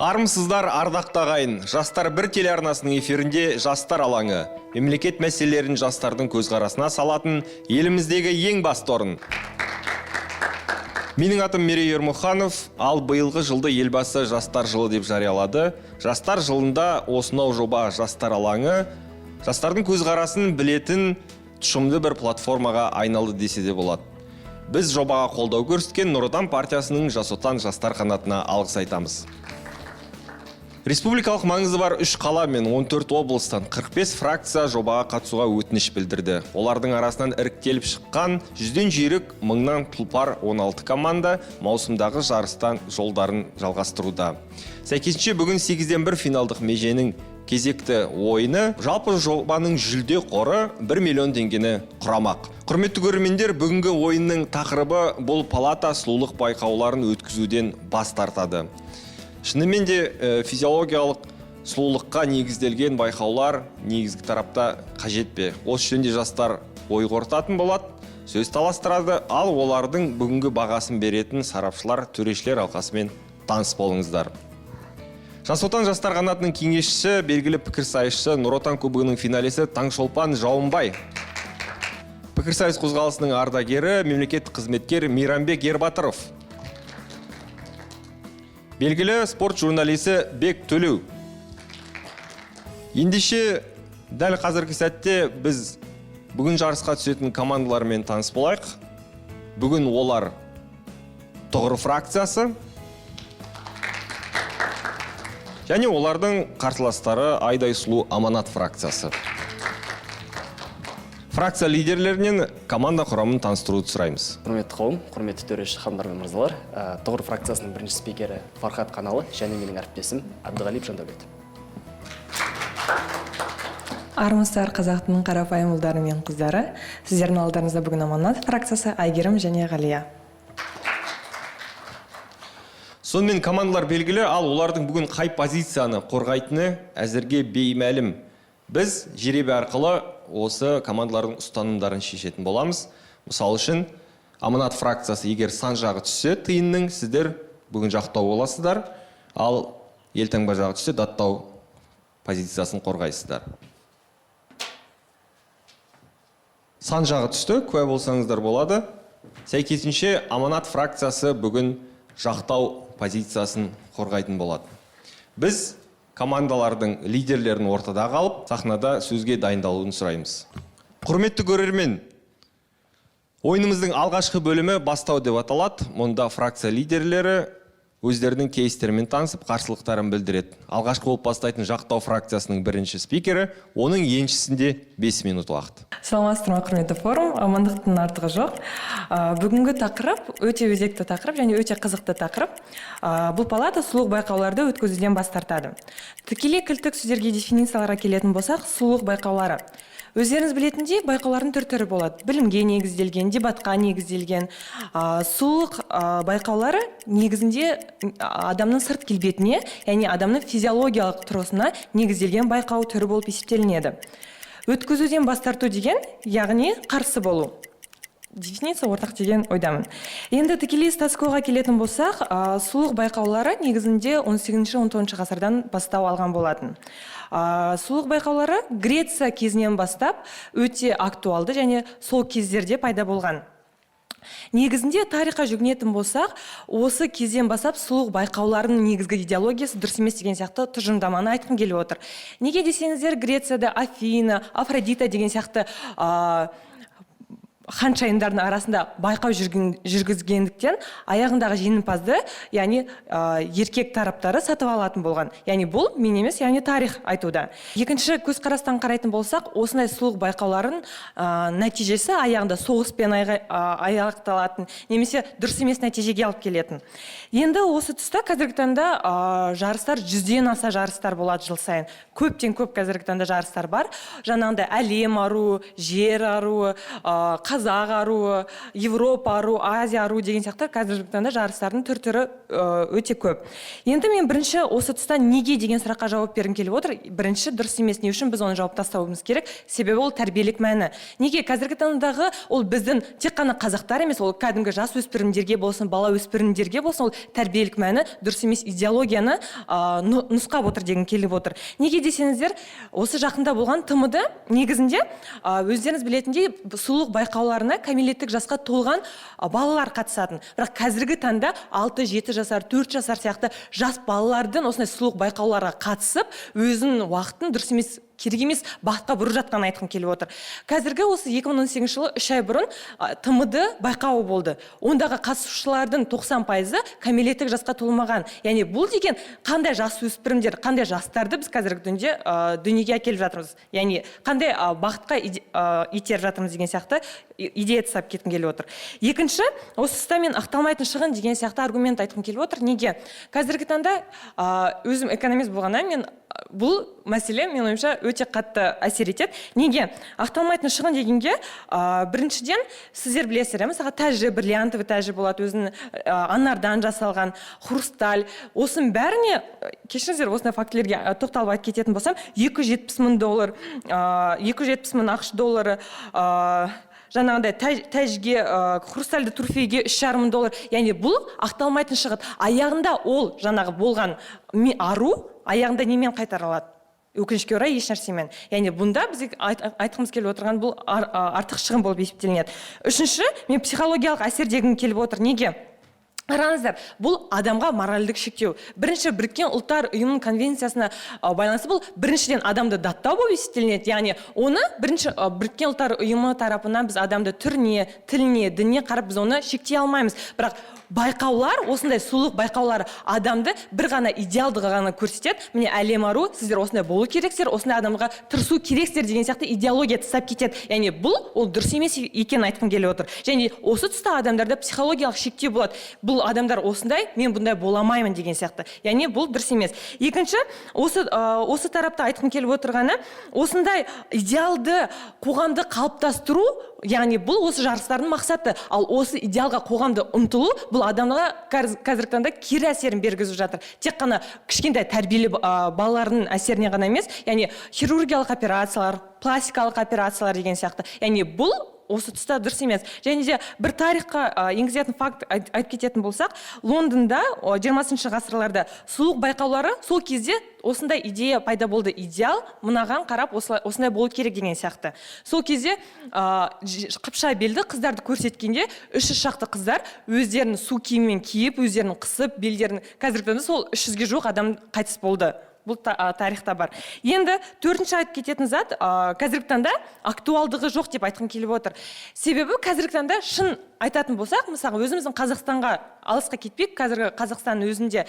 Армысыздар, ардақты ағайын! Жастар бір телеарнасының эфирінде «Жастар алаңы». Мемлекет мәселелерін жастардың көзқарасына салатын еліміздегі ең басты орын. Менің атым Мерей Ермұханов, ал биылғы жылды Елбасы «Жастар жылы» деп жариялады. Жастар жылында осынау жоба, «Жастар алаңы», жастардың көзқарасын білетін тұшымды бір платформаға айналды десе де болады. Біз жобаға қолдау көрсеткен Нұр Отан партиясының «Жас Отан» жастар қанатына алғыс айтамыз. Республикалық маңызы бар үш қала мен 14 облыстан 45 фракция жобаға қатысуға өтініш білдірді. Олардың арасынан іріктеліп шыққан жүзден жүйрік, мыңнан тұлпар 16 команда маусымдағы жарыстан жолдарын жалғастыруда. Сәйкесінше, бүгін 8-ден 1 финалдық меженің кезекті ойыны. Жалпы жобаның жүлде қоры 1 миллион теңгені құрамақ. Құрметті көрермендер, бүгінгі ойынның тақырыбы: бұл палата сұлулық байқауларын өткізуден бас тартады. Шынымен де физиологиялық сұлулыққа негізделген байқаулар негізгі тарапта қажет пе? Осы жөнінде жастар ой қорытатын болады, сөз таластырады, ал олардың бүгінгі бағасын беретін сарапшылар, төрешілер алқасымен таныс болыңыздар. «Жас Отан» жастар қанатының кеңесшісі, белгілі пікірсайысшы, «Нұр Отан» кубогының финалисі Таңшолпан Жауынбай, пікірсайыс қозғалысының ардагері, мемлекеттік қызметкер Мейрамбек Ербатыров, белгілі спорт журналисі Бек Төлеу. Ендеше, дәл қазіргі сәтте біз бүгін жарысқа түсетін командалармен таныс болайық. Бүгін олар: Тұғыр фракциясы және олардың қарсыластары Айдай сұлу Аманат фракциясы. Фракция лидерлерінен команда құрамын таныстыруды сұраймыз. Құрметті қауым, құрметті төреші ханымдар мен мырзалар, Тұғыр фракциясының бірінші спикері Фархат Қаналы және менің әріптесім Әбдіғалиев Жандәулет. Армысыздар, қазақтың қарапайым ұлдары мен қыздары! Сіздердің алдарыңызда бүгін Аманат фракциясы, Әйгерім және Ғалия. Сонымен, командалар белгілі, ал олардың бүгін қай позицияны қорғайтыны әзірге беймәлім. Біз жеребе арқылы осы командалардың ұстанымдарын шешетін боламыз. Мысалы үшін, Аманат фракциясы егер сан жағы түссе тиынның, сіздер бүгін жақтау боласыздар, ал Елтаңба жағы түссе, даттау позициясын қорғайсыздар. Сан жағы түсті, куә болсаңыздар болады. Сәйкесінше, Аманат фракциясы бүгін жақтау позициясын қорғайтын болады. Біз командалардың лидерлерін ортада қалып, сахнада сөзге дайындалуын сұраймыз. Құрметті көрермен, ойынымыздың алғашқы бөлімі «Бастау» деп аталады. Мұнда фракция лидерлері өздерінің кейстерімен танысып, қарсылықтарын білдіреді. Алғашқы болып бастайтын жақтау фракциясының бірінші спикері, оның еншісінде 5 минут уақыт. Саламатсыздар ма, құрметті форум! Амандықтың артығы жоқ. Бүгінгі тақырып өте өзекті тақырып және өте қызықты тақырып. Бұл палата сұлулық байқауларды өткізуден бас тартады. Тікелей кілттік сөздерге, дефиницияларға келетін болсақ, сұлулық байқаулары. Өздеріңіз білетіндей, байқаулардың түр түрі болады: білімге негізделген, дебатқа негізделген. Сұлулық байқаулары негізінде адамның сырт келбетіне, яғни адамның физиологиялық тұрғысына негізделген байқау түрі болып есептелінеді. Өткізуден бас тарту деген, яғни қарсы болу. Дефиниция ортақ деген ойдамын. Енді тікелей статус-квоға келетін болсақ, сұлулық байқаулары негізінде 18-19 ғасырдан бастау алған болатын. Сұлулық байқаулары Греция кезінен бастап өте актуалды және сол кездерде пайда болған. Негізінде тарихқа жүгінетін болсақ, осы кезден бастап сұлулық байқауларының негізгі идеологиясы дұрыс емес деген сияқты тұжырымдаманы айтқым келіп отыр. Неге десеңіздер, Грецияда Афина, Афродита деген сияқты ханшайымдардың арасында байқау жүргізгендіктен, аяғындағы жеңімпазды, яғни еркек тараптары сатып алатын болған. Яғни бұл мен емес, яғни тарих айтуда. Екінші көзқарастан қарайтын болсақ, осындай сұлулық байқаулардың нәтижесі аяғында соғыспен аяқталатын немесе дұрыс емес нәтижеге алып келетін. Енді осы тұста қазіргі таңда жарыстар, 100-ден аса жарыстар болады жыл сайын. Көптен көп қазіргі таңда жарыстар бар. Жаңағындай әлем аруы, жер аруы, Қазақ аруы, Европа аруы, Азия аруы деген сияқты қазіргі таңда жарыстардың түр түрі өте көп. Енді мен бірінші осы тұста неге деген сұраққа жауап бергім келіп отыр. Бірінші, дұрыс емес. Не үшін біз оны жауып тастауымыз керек? Себебі ол тәрбиелік мәні. Неге? Қазіргі таңдағы ол біздің тек қана қазақтар емес, ол кәдімгі жас өспірімдерге болсын, бала өспірімдерге болсын, ол тәрбиелік мәні дұрыс емес идеологияны нұсқап отыр дегім келіп отыр. Неге десеңіздер, осы жақында болған ТМД негізінде, өздеріңіз білетіндей, сұлулық байқауларына кәмелеттік жасқа толған балалар қатысатын. Бірақ қазіргі таңда 6-7 жасар, 4 жасар сияқты жас балалардың осындай сұлулық байқауларға қатысып, өзінің уақытын дұрыс емес, керек емес бағытқа бұрып жатқанын айтқым келіп отыр. Қазіргі осы 2018 жылы 3 ай бұрын ТМД байқауы болды. Ондағы қатысушылардың 90%-ы кәмелеттік жасқа толмаған. Яғни бұл деген қандай жас өспірімдер, қандай жастарды біз қазіргі күнде дүниеге әкеліп жатырмыз, яғни қандай бағытқа итеріп жатырмыз деген сияқты идея тастап кеткім келіп отыр. Екінші, осы тұста мен ақталмайтын шығын деген сияқты аргумент айтқым келіп отыр. Неге? Қазіргі таңда өзім экономист болғаннан мен бұл мәселе, менің ойымша, өте қатты әсер етеді. Неге ақталмайтын шығын дегенге, біріншіден, сіздер білесіздер, иә, мысалға, тәжі, бриллиантовый тәжі болады, өзінің анардан жасалған, хрусталь, осының бәріне, кешіріңіздер, осындай фактілерге тоқталып айтып кететін болсам, 270 мың доллар, 270 мың АҚШ доллары, жаңағындай тәжге, хрустальды трофейге 3,5 мың доллар. Яғни бұл ақталмайтын шығын. Аяғында ол жаңағы болған ару аяғында немен қайтара алады? Өкінішке орай, еш нәрсемен. Яғни бұнда бізге айтқымыз келіп отырған, бұл артық шығын болып есептелінеді. Үшінші, мен психологиялық әсер дегім келіп отыр. Неге? Қараңыздар, бұл адамға моральдық шектеу. Бірінші, Біріккен Ұлттар Ұйымының конвенциясына байланысты бұл біріншіден адамды даттау болып есептелінеді. Яғни оны бірінші Біріккен Ұлттар Ұйымы тарапынан біз адамды түріне, тіліне, дініне қарап біз оны шектей алмаймыз. Бірақ байқаулар, осындай сұлулық байқаулары адамды бір ғана идеалдығы ғана көрсетеді. Міне, әлем ару, сіздер осындай болу керексіздер, осындай адамға тырысу керексіздер деген сияқты идеология тастап кетеді. Яғни бұл ол дұрыс емес екенін айтқым келіп отыр. Және осы тұста адамдарда психологиялық шектеу болады: бұл адамдар осындай, мен бұндай бола алмаймын деген сияқты. Яғни бұл дұрыс емес. Екінші, осы тарапта айтқым келіп отырғаны, осындай идеалды қоғамды қалыптастыру, яғни бұл осы жарыстардың мақсаты. Ал осы идеалға қоғамды ұмтылу бұл адамға қазіргі таңда кері әсерін бергізіп жатыр. Тек қана кішкентай тәрбиелі балалардың әсеріне ғана емес, яғни хирургиялық операциялар, пластикалық операциялар деген сияқты. Яғни бұл осы тұста дұрыс емес. Және де бір тарихқа енгізетін факт айтып кететін болсақ, Лондонда 20-шы ғасырларда сұлулық байқаулары, сол кезде осындай идея пайда болды: идеал мынаған қарап осындай болу керек деген сияқты. Сол кезде қыпша белді қыздарды көрсеткенде, 300 шақты қыздар өздерін су киімімен киіп, өздерін қысып белдерін, қазіргі таңда сол 300-ге жуық адам қайтыс болды. Бұл тарихта бар. Енді төртінші айтып кететін зат, қазіргі таңда актуалдығы жоқ деп айтқым келіп отыр. Себебі қазіргі таңда шын айтатын болсақ, мысалы, өзіміздің Қазақстанға алысқа кетпейік, қазіргі Қазақстанның өзінде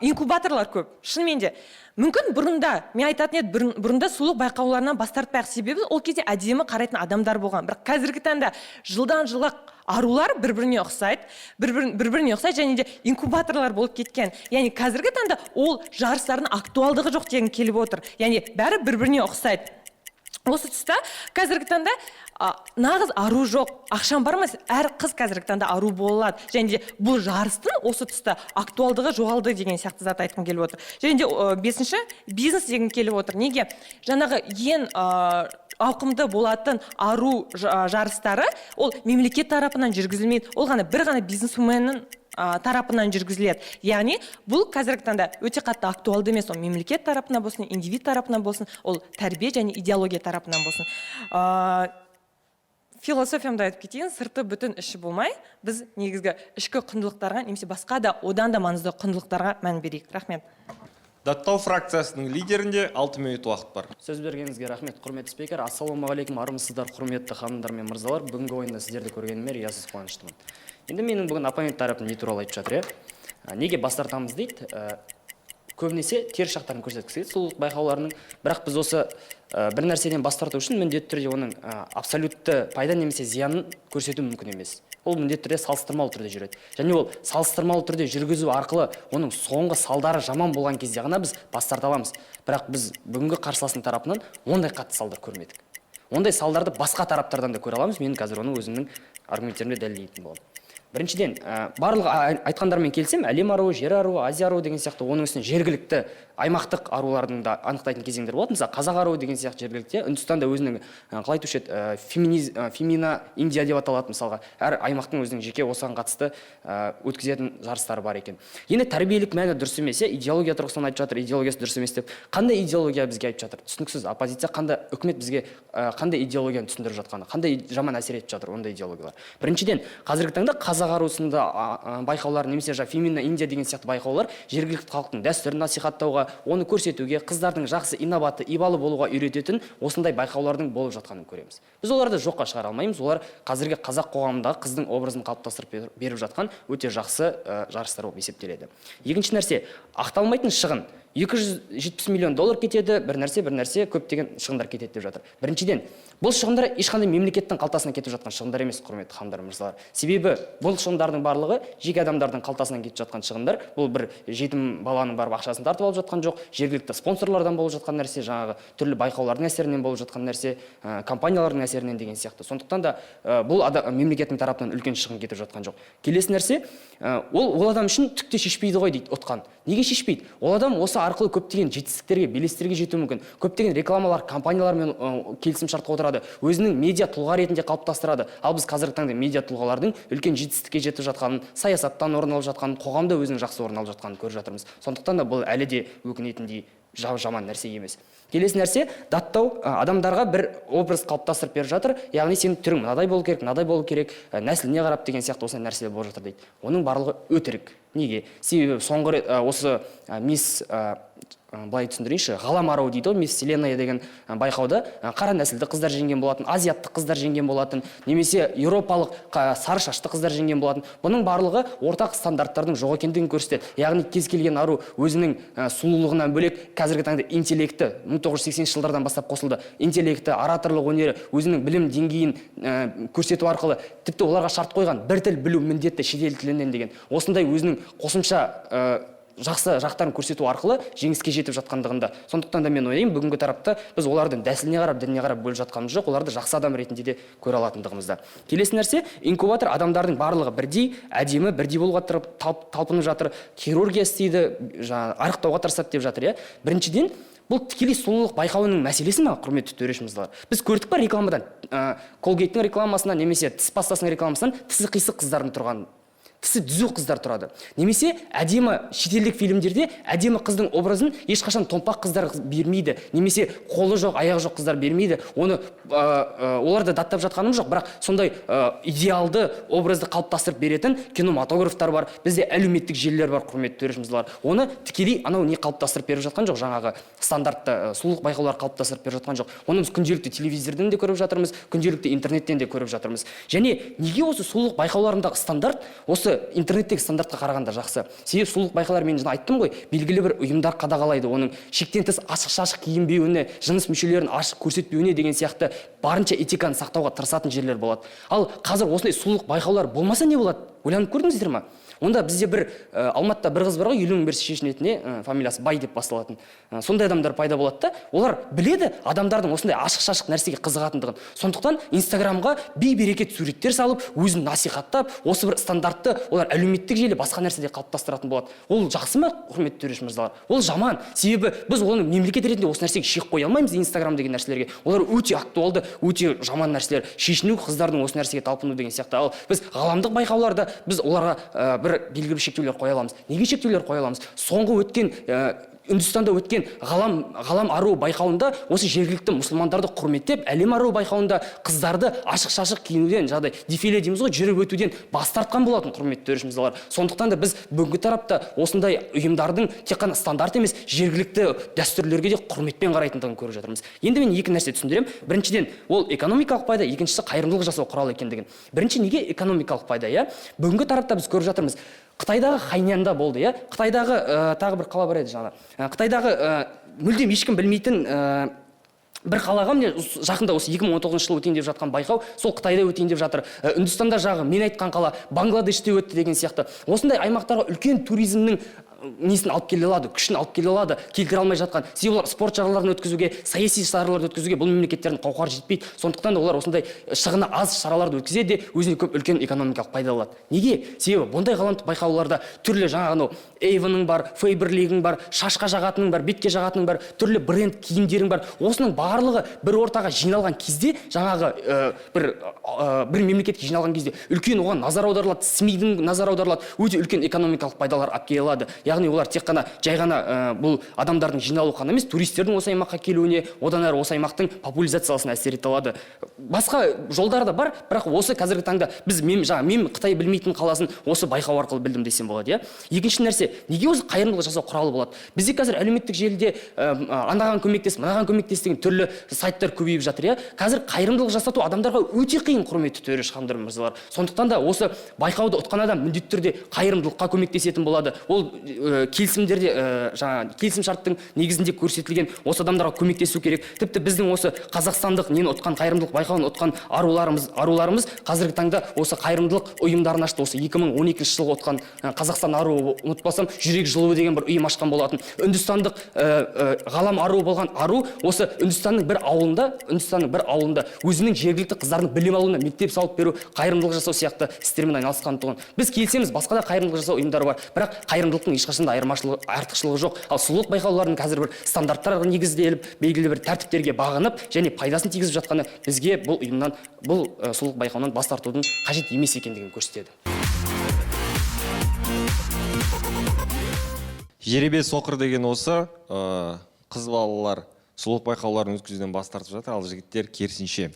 инкубаторлар көп. Шынымен де, мүмкін, бұрында мен айтатын едім, бұрында сұлулық байқауларынан бас тартпайық, себебі ол кезде әдемі қарайтын адамдар болған. Бірақ қазіргі таңда жылдан жылға арулар бір біріне ұқсайды, бір біріне ұқсайды және де инкубаторлар болып кеткен. Яғни қазіргі таңда ол жарыстардың актуалдығы жоқ дегім келіп отыр. Яғни бәрі бір біріне ұқсайды. Осы тұста қазіргі таңда нағыз ару жоқ. Ақшам бар ма, әр қыз қазіргі таңда ару бола алады. Және де бұл жарыстың осы тұста актуалдығы жоғалды деген сияқты зат айтқым келіп отыр. Және де бесінші, бизнес дегім келіп отыр. Неге? Жаңағы ең ауқымды болатын ару жарыстары ол мемлекет тарапынан жүргізілмейді, ол ғана бір ғана бизнесменнің тарапынан жүргізіледі. Яғни бұл қазіргі таңда өте қатты актуалды емес. Ол мемлекет тарапынан болсын, индивид тарапынан болсын, ол тәрбие және идеология тарапынан болсын. Философиямды айтып кетейін: сырты бүтін, іші болмай, біз негізгі ішкі құндылықтарға немесе басқа да, одан да маңызды құндылықтарға мән берейік. Рахмет. Даттау фракциясының лидерінде 6 минут уақыт бар. Сөз бергеніңізге рахмет, құрметті спикер. Ассалаумағалейкум, армысыздар, құрметті ханымдар мен мырзалар! Бүгінгі ойында сіздерді көргеніме риясыз қуаныштымын. Енді менің бүгін оппонент тарапым не туралы айтып жатыр, иә? Неге бас тартамыз дейді. Көбінесе теріс жақтарын көрсеткісі келеді сұлулық байқауларының. Бірақ біз осы бір нәрседен бас тарту үшін міндетті түрде оның абсолютті пайда немесе зиянын көрсету мүмкін емес. Ол міндетті түрде салыстырмалы түрде жүреді және ол салыстырмалы түрде жүргізу арқылы оның соңғы салдары жаман болған кезде ғана біз бас тарта аламыз. Бірақ біз бүгінгі қарсыластың тарапынан ондай қатты салдар көрмедік. Ондай салдарды басқа тараптардан да көре аламыз. Мен қазір оны өзімнің аргументтерімде дәлелдейтін боламын. Біріншіден, барлық айтқандармен келісемін: әлем аруы, жер аруы, Азия аруы деген сияқты. Оның үстіне жергілікті, аймақтық арулардың да анықтайтын кезеңдер болады. Мысалы, қазақ аруы деген сияқты жергілікті. Үндістанда өзінің, қалай айтушы еді, Фемина Индия деп аталады. Мысалға, әр аймақтың өзінің жеке осыған қатысты өткізетін жарыстары бар екен. Енді тәрбиелік мәні дұрыс емес, иә, идеология тұрғысынан айтып жатыр, идеологиясы дұрыс емес деп. Қандай идеология бізге айтып жатыр, түсініксіз. Оппозиция қандай, үкімет бізге қандай идеологияны түсіндіріп жатқаны, қандай жаман әсер етіп жатыр ондай идеологиялар? Біріншіден, қазіргі таңда қазақ аруы сынды байқаулар немесе жаңағы Фемина Индия деген сияқты байқаулар жергілікті халықтың дәстүрін насихаттауға, оны көрсетуге, қыздардың жақсы, инабатты, ибалы болуға үйрететін осындай байқаулардың болып жатқанын көреміз. Біз оларды жоққа шығара алмаймыз. Олар қазіргі қазақ қоғамындағы қыздың образын қалыптастырып беріп жатқан өте жақсы жарыстар болып есептеледі. Екінші нәрсе, ақталмайтын шығын: 270 миллион доллар кетеді, бір нәрсе, бір нәрсе, көптеген шығындар кетеді деп жатыр. Біріншіден, бұл шығындар ешқандай мемлекеттің қалтасынан кетіп жатқан шығындар емес, құрметті ханымдар, мырзалар. Себебі бұл шығындардың барлығы жеке адамдардың қалтасынан кетіп жатқан шығындар. Бұл бір жетім баланың барып ақшасын тартып алып жатқан жоқ, жергілікті спонсорлардан болып жатқан нәрсе, жаңағы түрлі байқаулардың әсерінен болып жатқан нәрсе, компаниялардың әсерінен деген сияқты. Сондықтан да бұл мемлекеттің тарапынан үлкен шығын кетіп жатқан жоқ. Келесі нәрсе, ол адам үшін түк те шешпейді ғой дейді ұтқан. Неге шешпейді? Ол адам осы арқылы көптеген жетістіктерге, белестерге жетуі мүмкін, көптеген рекламалар, компаниялармен келісім шартқа отырады, өзінің медиа тұлға ретінде қалыптастырады. Ал біз қазіргі таңда медиа тұлғалардың үлкен жетістікке жетіп жатқанын, саясаттан орын алып жатқанын, қоғамда өзінің жақсы орын алып жатқанын көріп жатырмыз. Сондықтан да бұл әлі де өкінетіндей жаман нәрсе емес. Келесі нәрсе, даттау, адамдарға бір образ қалыптастырып беріп жатыр, яғни сенің түрің мынадай болу керек, мынадай болу керек, нәсіліне қарап деген сияқты осындай нәрселер болып жатыр дейді. Оның барлығы өтірік. Неге? Себебі соңғы рет осы мисс, былай түсіндірейінші, ғалам аруы дейді ғой, Мисс Вселенная деген байқауда қара нәсілді қыздар жеңген болатын, азиаттық қыздар жеңген болатын немесе еуропалық сары шашты қыздар жеңген болатын. Бұның барлығы ортақ стандарттардың жоқ екендігін көрсетеді. Яғни кез келген ару өзінің сұлулығынан бөлек, қазіргі таңда интеллекті, 1980 жылдардан бастап қосылды, интеллекті, ораторлық өнері, өзінің білім деңгейін көрсету арқылы, тіпті оларға шарт қойған, бір тіл білу міндетті шетел тілінен деген осындай өзінің қосымша жақсы жақтарын көрсету арқылы жеңіске жетіп жатқандығында. Сондықтан да мен ойлаймын, бүгінгі тарапта біз олардың нәсіліне қарап, дініне қарап бөліп жатқанымыз жоқ, оларды жақсы адам ретінде де көре алатындығымызда. Келесі нәрсе, инкубатор: адамдардың барлығы бірдей әдемі, бірдей болуға талпынып жатыр, хирургия істейді, жаңағы арықтауға тырысады деп жатыр, иә. Біріншіден, бұл тікелей сұлулық байқауының мәселесі ма, құрметті төреші мырзалар? Біз көрдік па рекламадан, Колгейттің рекламасынан немесе тіс пастасының рекламасынан тісі қисық қыздардың тұрғанын? Тісі түзу қыздар тұрады. Немесе әдемі шетелдік фильмдерде әдемі қыздың образын ешқашан томпақ қыздар бермейді немесе қолы жоқ, аяғы жоқ қыздар бермейді. Оны оларды даттап жатқаным жоқ, бірақ сондай идеалды образды қалыптастырып беретін кинематографтар бар, бізде әлеуметтік желілер бар, құрметті төреші мырзалар. Оны тікелей анау не қалыптастырып беріп жатқан жоқ, жаңағы стандартты сұлулық байқаулары қалыптастырып беріп жатқан жоқ. Оны біз күнделікті телевизордан де көріп жатырмыз, күнделікті интернеттен де көріп жатырмыз. Және неге осы сұлулық байқауларындағы стандарт осы интернеттегі стандартқа қарағанда жақсы? Себебі сұлулық байқаулары, мен жаңа айттым ғой, белгілі бір ұйымдар қадағалайды, оның шектен тыс ашық шашық киінбеуіне, жыныс мүшелерін ашық көрсетпеуіне деген сияқты барынша этиканы сақтауға тырысатын жерлер болады. Ал қазір осындай сұлулық байқаулар болмаса, не болады, ойланып көрдіңіздер ма? Онда бізде бір Алматыда бір қыз бар ғой, 50 000 берсе шешінетін, фамилиясы Бай деп басталатын. Сондай адамдар пайда болады да, олар біледі адамдардың осындай ашық шашық нәрсеге қызығатындығын. Сондықтан Инстаграмға бейберекет суреттер салып, өзін насихаттап, осы бір стандартты олар әлеуметтік желі, басқа нәрседе қалыптастыратын болады. Ол жақсы ма, құрметті төреші мырзалар? Ол жаман. Себебі біз оны мемлекет ретінде осы нәрсеге шек қоя алмаймыз, Инстаграм деген нәрселерге. Олар өте актуалды, өте жаман нәрселер, шешіну, қыздардың осы нәрсеге талпыну деген сияқты. Ал біз ғаламдық байқауларда біз оларға бір белгілі бір шектеулер қоя аламыз. Неге шектеулер қоя аламыз? Соңғы өткен Үндістанда өткен ғалам аруы байқауында осы жергілікті мұсылмандарды құрметтеп, әлем аруы байқауында қыздарды ашық шашық киінуден, жаңағыдай дефиле дейміз ғой, жүріп өтуден бас тартқан болатын, құрметті төреші мырзалар. Сондықтан да біз бүгінгі тарапта осындай ұйымдардың тек қана стандарт емес, жергілікті дәстүрлерге де құрметпен қарайтындығын көріп жатырмыз. Енді мен екі нәрсе түсіндіремін: біріншіден, ол экономикалық пайда, екіншісі, қайырымдылық жасау құралы екендігін. Бірінші, неге экономикалық пайда? Иә, бүгінгі тарапта біз көріп жатырмыз, Қытайдағы Хайнянда болды, иә, Қытайдағы тағы бір қала бар еді жаңағы, Қытайдағы мүлдем ешкім білмейтін бір қалаға, міне, жақында осы 2019 жылы өтейін деп жатқан байқау сол Қытайда өтейін деп жатыр. Үндістанда, жағы мен айтқан қала, Бангладеште өтті деген сияқты. Осындай аймақтарға үлкен туризмнің несін алып келе алады, күшін алып келе алады, келтіре алмай жатқан. Себебі олар спорт шараларын өткізуге, саяси шараларды өткізуге бұл мемлекеттердің қауқары жетпейді. Сондықтан да олар осындай шығыны аз шараларды өткізеді де, өзіне көп үлкен экономикалық пайда алады. Неге? Себебі бұндай ғаламдық байқауларда түрлі жаңағы анау Эйвонның бар, Фейберлигің бар, шашқа жағатының бар, бетке жағатының бар, түрлі бренд киімдерің бар. Осының барлығы бір ортаға жиналған кезде, жаңағы бір мемлекетке жиналған кезде үлкен оған назар аударылады, СМИ-дің назар аударылады, өте үлкен экономикалық пайдалар алып келе алады. Яғни олар тек қана жай ғана бұл адамдардың жиналуы ғана емес, туристердің осы аймаққа келуіне, одан әрі осы аймақтың популяризациясына әсер ете алады. Басқа жолдары да бар, бірақ осы қазіргі таңда біз мен жаңа мен Қытай білмейтін қаласын осы байқау арқылы білдім десем болады, иә. Екінші нәрсе, неге осы қайырымдылық жасау құралы болады? Бізде қазір әлеуметтік желіде анаған көмектес, мынаған көмектес деген түрлі сайттар көбейіп жатыр, иә. Қазір қайырымдылық жасату адамдарға өте қиын, құрметті төреші ханымдар мен мырзалар. Сондықтан да осы байқауды ұтқан адам міндетті түрде қайырымдылыққа көмектесетін болады. Ол келісімдерде, жаңа келісімшарттың негізінде көрсетілген осы адамдарға көмектесу керек. Тіпті біздің осы қазақстандық нені ұтқан, қайырымдылық байқауын ұтқан аруларымыз қазіргі таңда осы қайырымдылық ұйымдарын ашты. Осы 2012 жылғы ұтқан Қазақстан аруы, ұмытпасам, жүрек жылуы деген бір ұйым ашқан болатын. Үндістандық ғалам аруы болған ару осы Үндістанның бір ауылында өзінің жергілікті қыздардың білім алуына мектеп салып беру, қайырымдылық жасау сияқты істермен айналысқан тұғын. Біз келісеміз, басқа да қайырымдылық жасау ұйымдары бар, бірақ қайырымдылықтың ешқашан да айырмашылығы, артықшылығы жоқ. Ал сұлулық байқауларының қазір бір стандарттарға негізделіп, белгілі бір тәртіптерге бағынып және пайдасын тигізіп жатқаны бізге бұл ұйымнан, бұл сұлулық байқауынан бас тартудың қажет емес екендігін көрсетеді. Жеребе соқыр деген осы, қыз балалар сұлулық байқауларын өткізуден бас тартып жатыр, ал жігіттер керісінше.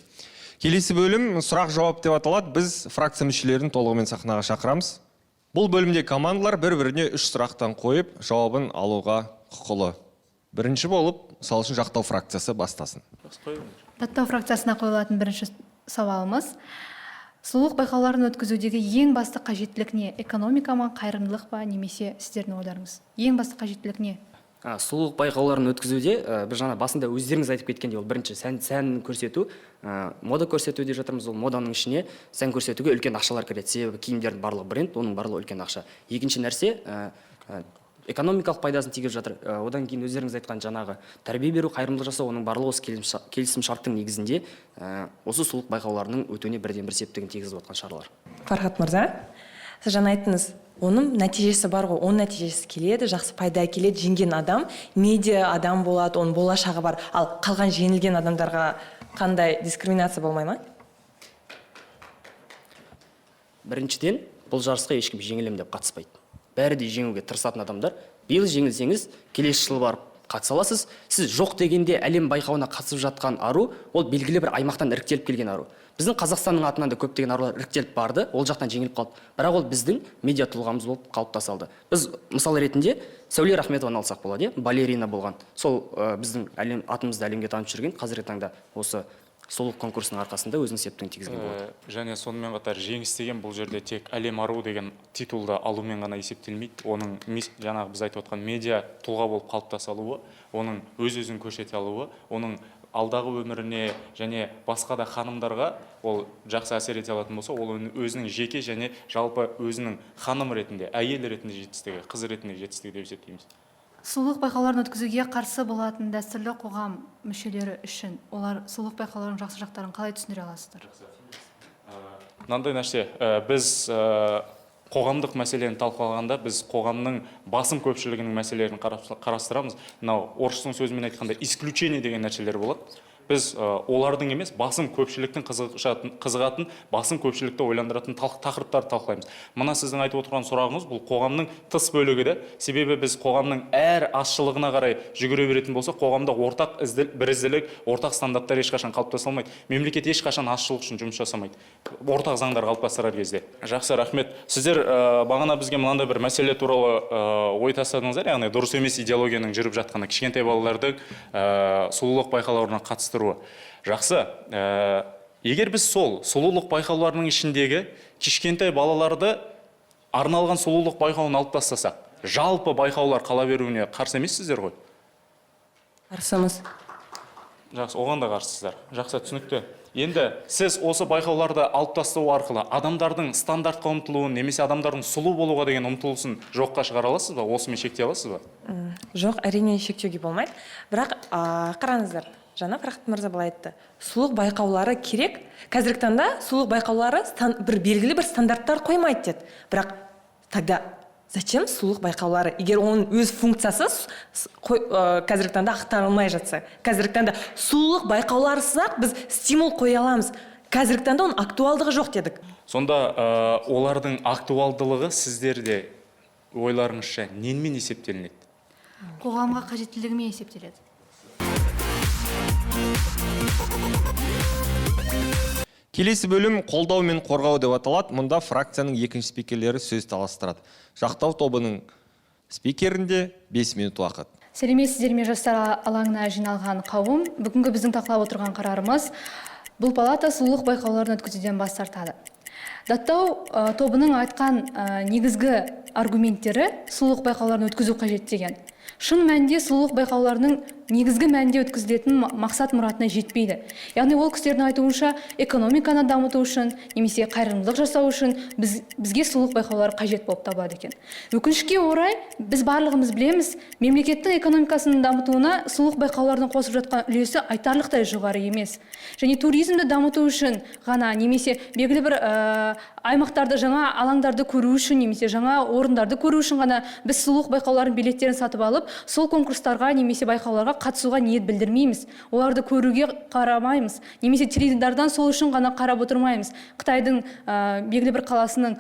Келесі бөлім сұрақ жауап деп аталады. Біз фракция мүшелерін толығымен сахнаға шақырамыз. Бұл бөлімде командалар бір біріне үш сұрақтан қойып, жауабын алуға құқылы. Бірінші болып, мысалы үшін, жақтау фракциясы бастасын. Жақтау фракциясына қойылатын бірінші сауалымыз: сұлулық байқауларын өткізудегі ең басты қажеттілік не? Экономика ма, қайырымдылық па, немесе сіздердің ойларыңыз, ең басты қажеттілік не? Сұлулық байқауларын өткізуде біз жаңа басында өздеріңіз айтып кеткендей, ол бірінші сән көрсету, мода көрсету деп жатырмыз. Ол моданың ішіне сән көрсетуге үлкен ақшалар кіреді, себебі киімдердің барлығы бренд, оның барлығы үлкен ақша. Екінші нәрсе, экономикалық пайдасын тигізіп жатыр. Одан кейін өздеріңіз айтқан жаңағы тәрбие беру, қайырымдылық жасау, оның барлығы осы келісімшарттың негізінде осы сұлулық байқауларының өтуіне бірден бір септігін тигізіп жатқан шаралар. Фархат мырза, сіз жаңа айттыңыз, оның нәтижесі бар ғой, оның нәтижесі келеді, жақсы пайда әкеледі. Жеңген адам медиа адам болады, оның болашағы бар. Ал қалған жеңілген адамдарға қандай дискриминация болмай ма? Біріншіден, бұл жарысқа ешкім жеңілемін деп қатыспайды, бәрі де жеңуге тырысатын адамдар. Биыл жеңілсеңіз, келесі жылы барып қатыса аласыз. Сіз жоқ дегенде әлем байқауына қатысып жатқан ару ол белгілі бір аймақтан іріктеліп келген ару. Біздің Қазақстанның атынан да көптеген арулар іріктеліп барды, ол жақтан жеңіліп қалды, бірақ ол біздің медиа тұлғамыз болып қалыптаса алды. Біз мысал ретінде Сәуле Рахметованы алсақ болады, иә, балерина болған сол біздің әлем атымызды әлемге танытып жүрген, қазіргі таңда осы сұлулық конкурсының арқасында өзінің септігін тигізген болады. Және сонымен қатар жеңіс деген бұл жерде тек әлем аруы деген титулды алумен ғана есептелмейді. Оның жаңағы біз айтып отқан медиа тұлға болып қалыптаса алуы, оның өз өзін көрсете алуы, оның алдағы өміріне және басқа да ханымдарға ол жақсы әсер ете алатын болса, ол өзінің жеке және жалпы өзінің ханым ретінде, әйел ретінде жетістігі, қыз ретінде жетістігі деп есептейміз. Сұлулық байқауларын өткізуге қарсы болатын дәстүрлі қоғам мүшелері үшін олар сұлулық байқауларының жақсы жақтарын қалай түсіндіре аласыздар? Мынандай нәрсе, біз қоғамдық мәселені талқылағанда, біз қоғамның басым көпшілігінің мәселелерін қарастырамыз. Мынау орыстың сөзімен айтқанда, исключение деген нәрселер болады. Біз олардың емес, басым көпшіліктің қызығатын, басым көпшілікті ойландыратын тақырыптарды талқылаймыз. Мына сіздің айтып отырған сұрағыңыз бұл қоғамның тыс бөлігі де. Себебі біз қоғамның әр азшылығына қарай жүгіре беретін болсақ, қоғамда ортақ бірізділік, ортақ стандарттар ешқашан қалыптаса алмайды. Мемлекет ешқашан азшылық үшін жұмыс жасамайды, ортақ заңдар қалыптастырар кезде. Жақсы, рахмет. Сіздер бағана бізге мынандай бір мәселе туралы ой тастадыңыздар, яғни дұрыс емес идеологияның жүріп жатқаны, кішкентай балаларды сұлулық байқауларына қатыстыруы. Жақсы, егер біз сол сұлулық байқауларының ішіндегі кішкентай балаларды арналған сұлулық байқауын алып тастасақ, жалпы байқаулар қала беруіне қарсы емессіздер ғой? Қарсымыз. Жақсы, оған да қарсысыздар. Жақсы, түсінікті. Енді сіз осы байқауларды алып тастау арқылы адамдардың стандартқа ұмтылуын немесе адамдардың сұлу болуға деген ұмтылысын жоққа шығара аласыз ба? Осымен шектей аласыз ба? Жоқ, әрине, шектеуге болмайды. Бірақ қараңыздар, жаңа Фархат мырза былай айтты: сұлулық байқаулары керек, қазіргі таңда сұлулық байқаулары бір белгілі бір стандарттар қоймайды деді. Бірақ тогда зачем сұлулық байқаулары, егер оның өз функциясы қазіргі таңда ақтарылмай жатса? Қазіргі таңда сұлулық байқауларысыз ақ біз стимул қоя аламыз. Қазіргі таңда оның актуалдығы жоқ дедік. Сонда олардың актуалдылығы сіздерде, ойларыңызша, немен есептелінеді? Қоғамға қажеттілігімен есептеледі. Келесі бөлім «Қолдау мен қорғау» деп аталады. Мұнда фракцияның екінші спикерлері сөз таластырады. Жақтау тобының спикерінде 5 минут уақыт. Сәлеметсіздер ме, жастар алаңына жиналған қауым! Бүгінгі біздің талқылап отырған қарарымыз: бұл палата сұлулық байқауларын өткізуден бас тартады. Даттау тобының айтқан негізгі аргументтері: сұлулық байқауларын өткізу қажет деген. Шын мәнінде сұлулық байқауларының негізгі мәнінде өткізілетін мақсат мұратына жетпейді. Яғни ол кісілердің айтуынша, экономиканы дамыту үшін немесе қайырымдылық жасау үшін бізге сұлулық байқаулары қажет болып табылады екен. Өкінішке орай, біз барлығымыз білеміз, мемлекеттің экономикасын дамытуына сұлулық байқауларының қосып жатқан үлесі айтарлықтай жоғары емес. Және туризмді дамыту үшін ғана немесе белгілі бір аймақтарды, жаңа алаңдарды көру үшін немесе жаңа орындарды көру үшін ғана біз сұлулық байқауларының билеттерін сатып алып, сол конкурстарға немесе байқауларға қатысуға ниет білдірмейміз, оларды көруге қарамаймыз немесе теледидардан сол үшін ғана қарап отырмаймыз. Қытайдың белгілі бір қаласының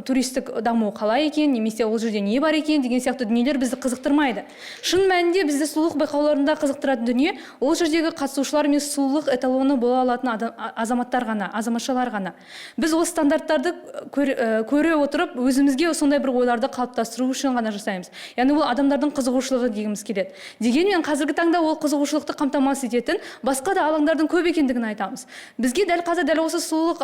туристік дамуы қалай екен немесе ол жерде не бар екен деген сияқты дүниелер бізді қызықтырмайды. Шын мәнінде бізді сұлулық байқауларында қызықтыратын дүние — ол жердегі қатысушылар мен сұлулық эталоны бола алатын азаматтар ғана, азаматшалар ғана. Біз осы стандарттарды көре отырып, өзімізге сондай бір ойларды қалыптастыру үшін ғана жасаймыз. Яғни ол адамдардың қызығушылығы дегіміз келеді. Дегенмен қазіргі таңда ол қызығушылықты қамтамасыз ететін басқа да алаңдардың көп екендігін айтамыз. Бізге дәл қазір дәл осы сұлулық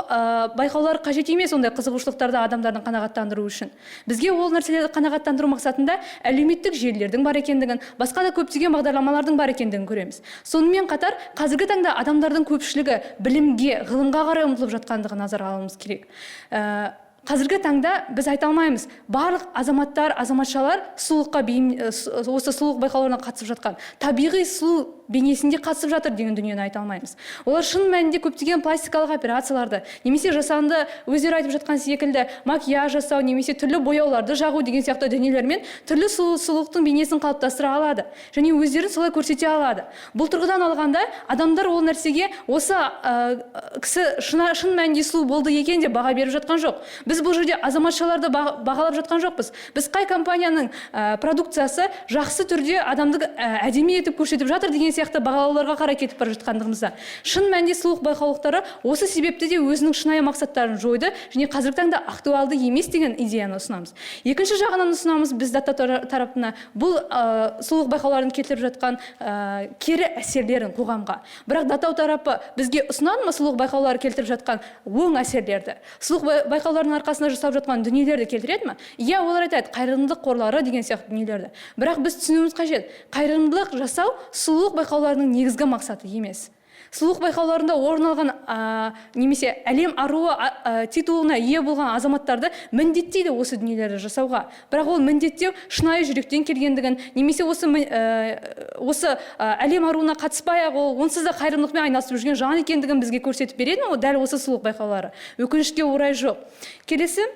байқаулары қажет емес ондай қызығушылықтарды адамдардың қанағаттандыру үшін. Бізге ол нәрселерді қанағаттандыру мақсатында әлеуметтік желілердің бар екендігін, басқа да көптеген бағдарламалардың бар екендігін көреміз. Сонымен қатар қазіргі таңда адамдардың көпшілігі білімге, ғылымға қарай ұмтылып жатқандығын назарға алуымыз керек. Қазіргі таңда біз айта алмаймыз, барлық азаматтар, азаматшалар сұлулыққа бейім, осы сұлулық байқауларына қатысып жатқан, табиғи сұлу бейнесінде қатысып жатыр деген дүниені айта алмаймыз. Олар шын мәнінде көптеген пластикалық операцияларды немесе жасанды, өздері айтып жатқан секілді, макияж жасау немесе түрлі бояуларды жағу деген сияқты дүниелермен түрлі сұлулықтың бейнесін қалыптастыра алады және өздерін солай көрсете алады. Бұл тұрғыдан алғанда, адамдар ол нәрсеге осы кісі шын мәнінде сұлу болды екен деп баға беріп жатқан жоқ. Біз бұл жерде азаматшаларды бағалап жатқан жоқпыз. Біз қай компанияның продукциясы жақсы түрде адамды әдемі етіп көрсетіп жатыр деген сияқты бағалауларға қарай кетіп бара жатқандығымызда. Шын мәнінде сұлулық байқаулықтары осы себепті де өзінің шынайы мақсаттарын жойды және қазіргі таңда актуалды емес деген идеяны ұсынамыз. Екінші жағынан ұсынамыз біз дата тарапына бұл сұлулық байқауларын келтіріп жатқан кері әсерлерін қоғамға. Бірақ датау тарапы бізге ұсынады ма сұлулық байқаулары келтіріп жатқан оң әсерлерді? Сұлулық байқауларының арқасында жасалып жатқан дүниелерді келтіреді ме? Иә, олар айтады, қайырымдылық қорлары деген сияқты дүниелерді. Бірақ біз түсінуіміз қажет, қайырымдылық жасау сұлулық байқауларының негізгі мақсаты емес. Сұлулық байқауларында орын алған немесе әлем аруы титулына ие болған азаматтарды міндеттейді осы дүниелерді жасауға. Бірақ ол міндеттеу шынайы жүректен келгендігін немесе осы әлем аруына қатыспай ақ ол онсыз да қайырымдылықпен айналысып жүрген жан екендігін бізге көрсетіп береді ме дәл осы сұлулық байқаулары? Өкінішке орай, жоқ. Келесі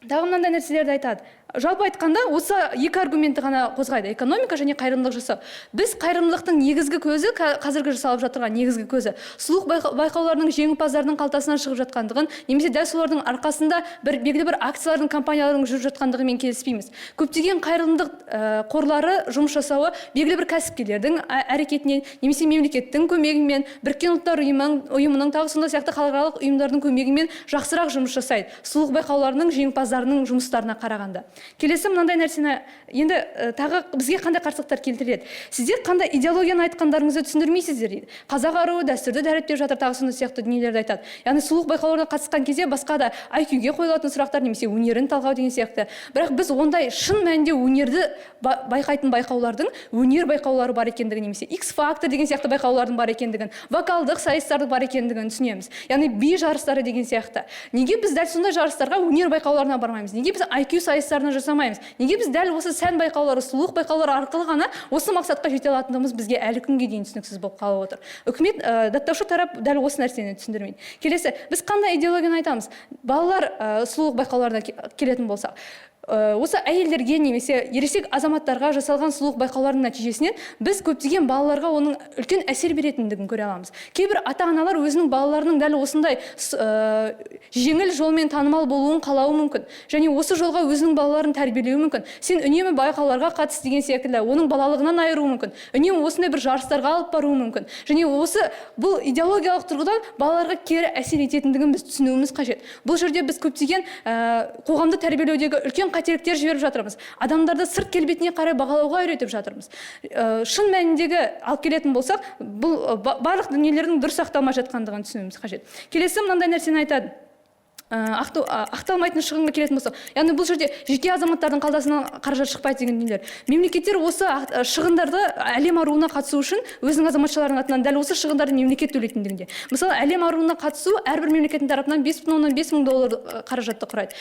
тағы мынандай нәрселерді айтады. Жалпы айтқанда, осы екі аргументті ғана қозғайды: экономика және қайырымдылық жасау. Біз қайырымдылықтың негізгі көзі, қазіргі жасалып жатырған негізгі көзі сұлулық байқауларының жеңімпаздарының қалтасынан шығып жатқандығын немесе дәл солардың арқасында бір белгілі бір акциялардың, компаниялардың жүріп жатқандығымен келіспейміз. Көптеген қайырымдылық қорлары жұмыс жасауы белгілі бір кәсіпкерлердің әрекетінен немесе мемлекеттің көмегімен, Біріккен Ұлттар Ұйымының, тағы сондай сияқты халықаралық ұйымдардың көмегімен жақсырақ жұмыс жасайды сұлулық байқауларының жеңімпаздарының жұмыстарына қарағанда. Келесі мынандай нәрсені енді тағы бізге қандай қарсылықтар келтіріледі? Сіздер қандай идеологияны айтқандарыңызды түсіндірмейсіздер дейді. Қазақ аруы дәстүрді дәріптеп жатыр, тағы сондай сияқты дүниелерді айтады. Яғни сұлулық байқауларына қатысқан кезде басқа да IQ-ге қойылатын сұрақтар немесе өнерін талғау деген сияқты. Бірақ біз ондай шын мәнінде өнерді байқайтын байқаулардың өнер байқаулары бар екендігін немесе X фактор деген сияқты байқаулардың бар екендігін, вокалдық сайыстардың бар екендігін түсінеміз. Яғни би жарыстары деген сияқты. Неге біз дәл сондай жарыстарға, өнер байқауларына бармаймыз? Неге біз IQ сайыстарына жасамаймыз? Неге біз дәл осы сән байқаулары, сұлулық байқаулары арқылы ғана осы мақсатқа жете алатындығымыз бізге әлі күнге дейін түсініксіз болып қалып отыр. Үкімет, даттаушы тарап дәл осы нәрсені түсіндірмейді. Келесі, біз қандай идеологияны айтамыз? Балалар сұлулық байқауларына келетін болсақ, осы әйелдерге немесе ересек азаматтарға жасалған сұлулық байқауларының нәтижесінен біз көптеген балаларға оның үлкен әсер беретіндігін көре аламыз. Кейбір ата-аналар өзінің балаларының дәл осындай жеңіл жолмен танымал болуын қалауы мүмкін және осы жолға өзінің балаларын тәрбиелеуі мүмкін. Сен үнемі байқауларға қатыс деген секілді оның балалығынан айыруы мүмкін, үнемі осындай бір жарыстарға алып баруы мүмкін. Және осы бұл идеологиялық тұрғыдан балаларға кері әсер ететіндігін біз түсінуіміз қажет. Бұл жерде біз көптеген қоғамды тәрбиелеудегі үлкен қателіктер жіберіп жатырмыз. Адамдарды сырт келбетіне қарай бағалауға үйретіп жатырмыз. Шын мәніндегі алып келетін болсақ, бұл барлық дүниелердің дұрыс ақталмай жатқандығын түсінуіміз қажет. Келесі мынандай нәрсені айтады. Ақталмайтын шығынға келетін болсақ, яғни бұл жерде жеке азаматтардың қалтасынан қаражат шықпайды деген дүниелер. Мемлекеттер осы шығындарды әлем аруына қатысу үшін өзінің азаматшаларының атынан дәл осы шығындарды мемлекет төлейтіндігінде. Мысалы, әлем аруына қатысу әрбір мемлекеттің тарапынан 5,5 мың доллар қаражатты құрайды.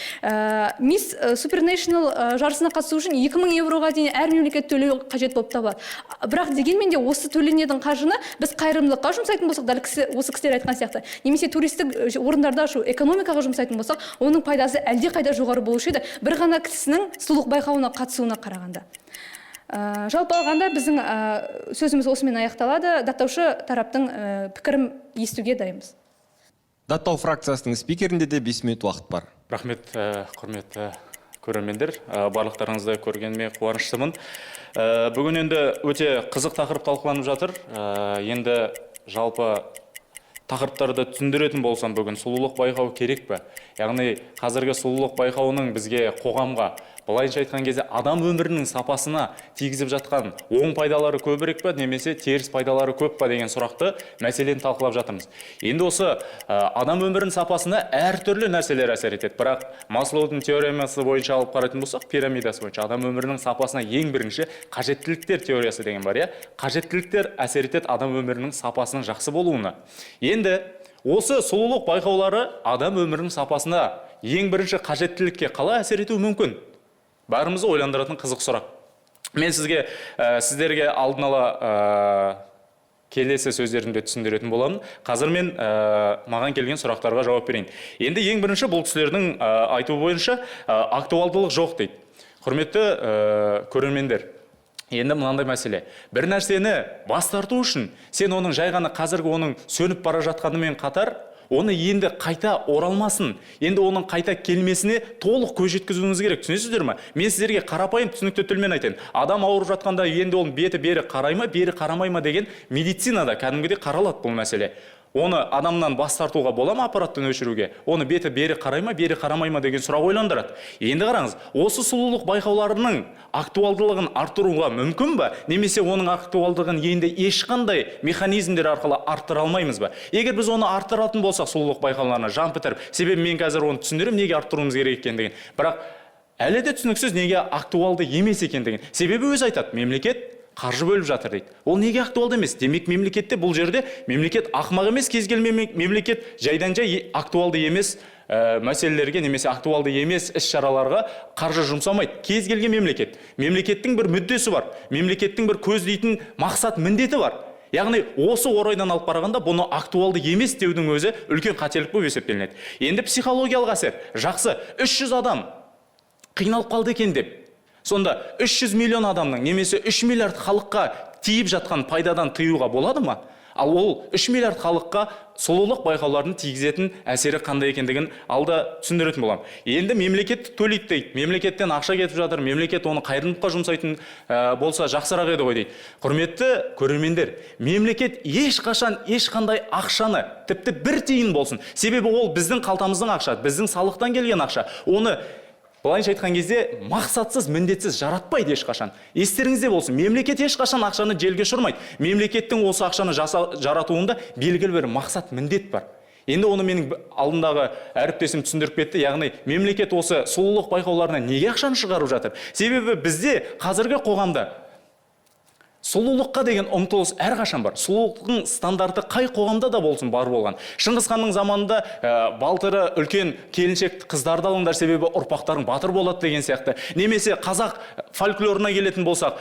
Мисс Супернешнл жарысына қатысу үшін 2000 евроға дейін әр мемлекет төлеу қажет болып табылады. Бірақ дегенмен де осы төленетін қаржыны біз қайырымдылыққа жұмсайтын болсақ, дәл осы кісілер айтқан сияқты, немесе туристік орындарды ашу, экономикаға жұмсайтын болсақ, оның пайдасы әлдеқайда жоғары болушы еді бір ғана кісінің сұлулық байқауына қатысуына қарағанда. Жалпы алғанда біздің сөзіміз осымен аяқталады. Даттаушы тараптың пікірін естуге дайынбыз. Даттау фракциясының спикерінде де 5 минут уақыт бар. Рахмет, құрметті көрермендер. Барлықтарыңызды көргеніме қуаныштымын. Бүгін енді өте қызық тақырып талқыланып жатыр. Енді жалпы тақырыптарды түсіндіретін болсам, бүгін сұлулық байқауы керек пе? Яғни қазіргі сұлулық байқауының бізге, қоғамға, былайынша айтқан кезде адам өмірінің сапасына тигізіп жатқан оң пайдалары көбірек пе, немесе теріс пайдалары көп па деген сұрақты, мәселені талқылап жатырмыз. Енді осы адам өмірінің сапасына әртүрлі нәрселер әсер етеді. Бірақ Маслоудың теоремасы бойынша алып қарайтын болсақ, пирамидасы бойынша адам өмірінің сапасына ең бірінші қажеттіліктер теориясы деген бар, иә? Қажеттіліктер әсер етеді адам өмірінің сапасының жақсы болуына. Енді осы сұлулық байқаулары адам өмірінің сапасына ең бірінші қажеттілікке қалай әсер етуі мүмкін? Бәрімізді ойландыратын қызық сұрақ. Мен сіздерге алдын ала келесі сөздерімді түсіндіретін боламын. Қазір мен маған келген сұрақтарға жауап берейін. Енді ең бірінші бұл кісілердің айтуы бойынша актуалдылық жоқ дейді. Құрметті көрермендер, енді мынандай мәселе. Бір нәрсені бас тарту үшін сен оның жай ғана қазіргі оның сөніп бара жатқанымен қатар, оны енді қайта оралмасын, енді оның қайта келмесіне толық көз жеткізуіңіз керек, түсінесіздер ме? Мен сіздерге қарапайым түсінікті тілмен айтайын. Адам ауырып жатқанда енді оның беті бері қарай ма, бері қарамай ма деген медицинада кәдімгідей қаралады бұл мәселе. Оны адамнан бас тартуға бола ма аппараттан өшіруге? Оны беті бері қарай ма, бері қарамай ма деген сұрақ ойландырады. Енді қараңыз, осы сұлулық байқауларының актуалдылығын арттыруға мүмкін бе? Немесе оның актуалдығын енді ешқандай механизмдер арқылы арттыра алмаймыз ба? Егер біз оны арттыратын болсақ, сұлулық байқауларына жан бітіріп, себебі мен қазір оны түсіндіремін, неге арттыруымыз керек екендігін. Бірақ әлі де түсініксіз, неге актуалды емес екендігін. Себебі өзі айтады, мемлекет қаржы бөліп жатыр дейді. Ол неге актуалды емес? Демек, мемлекетте бұл жерде мемлекет ақымақ емес, кез келген мемлекет жайдан жай актуалды емес мәселелерге немесе актуалды емес іс-шараларға қаржы жұмсамайды. Кез келген мемлекет. Мемлекеттің бір мүддесі бар. Мемлекеттің бір көздейтін мақсат міндеті бар. Яғни осы орайдан алып қарағанда бұны актуалды емес деудің өзі үлкен қателік болып есептелінеді. Енді психологиялық әсер. Жақсы, 300 адам қиналып қалды екен деп. Сонда 300 миллион адамның немесе 3 миллиард халыққа тиіп жатқан пайдадан тыюға болады ма? Ал ол 3 миллиард халыққа сұлулық байқауларының тигізетін әсері қандай екендігін алда түсіндіретін боламын. Енді мемлекет төлейді дейді. Мемлекеттен ақша кетіп жатыр, мемлекет оны қайырымдылыққа жұмсайтын болса жақсырақ еді ғой дейді. Құрметті көрермендер, мемлекет ешқашан ешқандай ақшаны, тіпті бір тиын болсын, себебі ол біздің қалтамыздың ақша, біздің салықтан келген ақша. Оны Былайынша айтқан кезде, мақсатсыз, міндетсіз жаратпайды ешқашан. Естеріңізде болсын, мемлекет ешқашан ақшаны желге ұшырмайды. Мемлекеттің осы ақшаны жаратуында белгілі бір мақсат, міндет бар. Енді оны менің алдымдағы әріптесім түсіндіріп кетті, яғни мемлекет осы сұлулық байқауларына неге ақшаны шығарып жатыр? Себебі бізде қазіргі қоғамда сұлулыққа деген ұмтылыс әрқашан бар. Сұлулықтың стандарты қай қоғамда да болсын бар болған. Шыңғыс ханның заманында балтыры үлкен келіншек қыздарды алыңдар, себебі ұрпақтарың батыр болады деген сияқты. Немесе қазақ фольклорына келетін болсақ,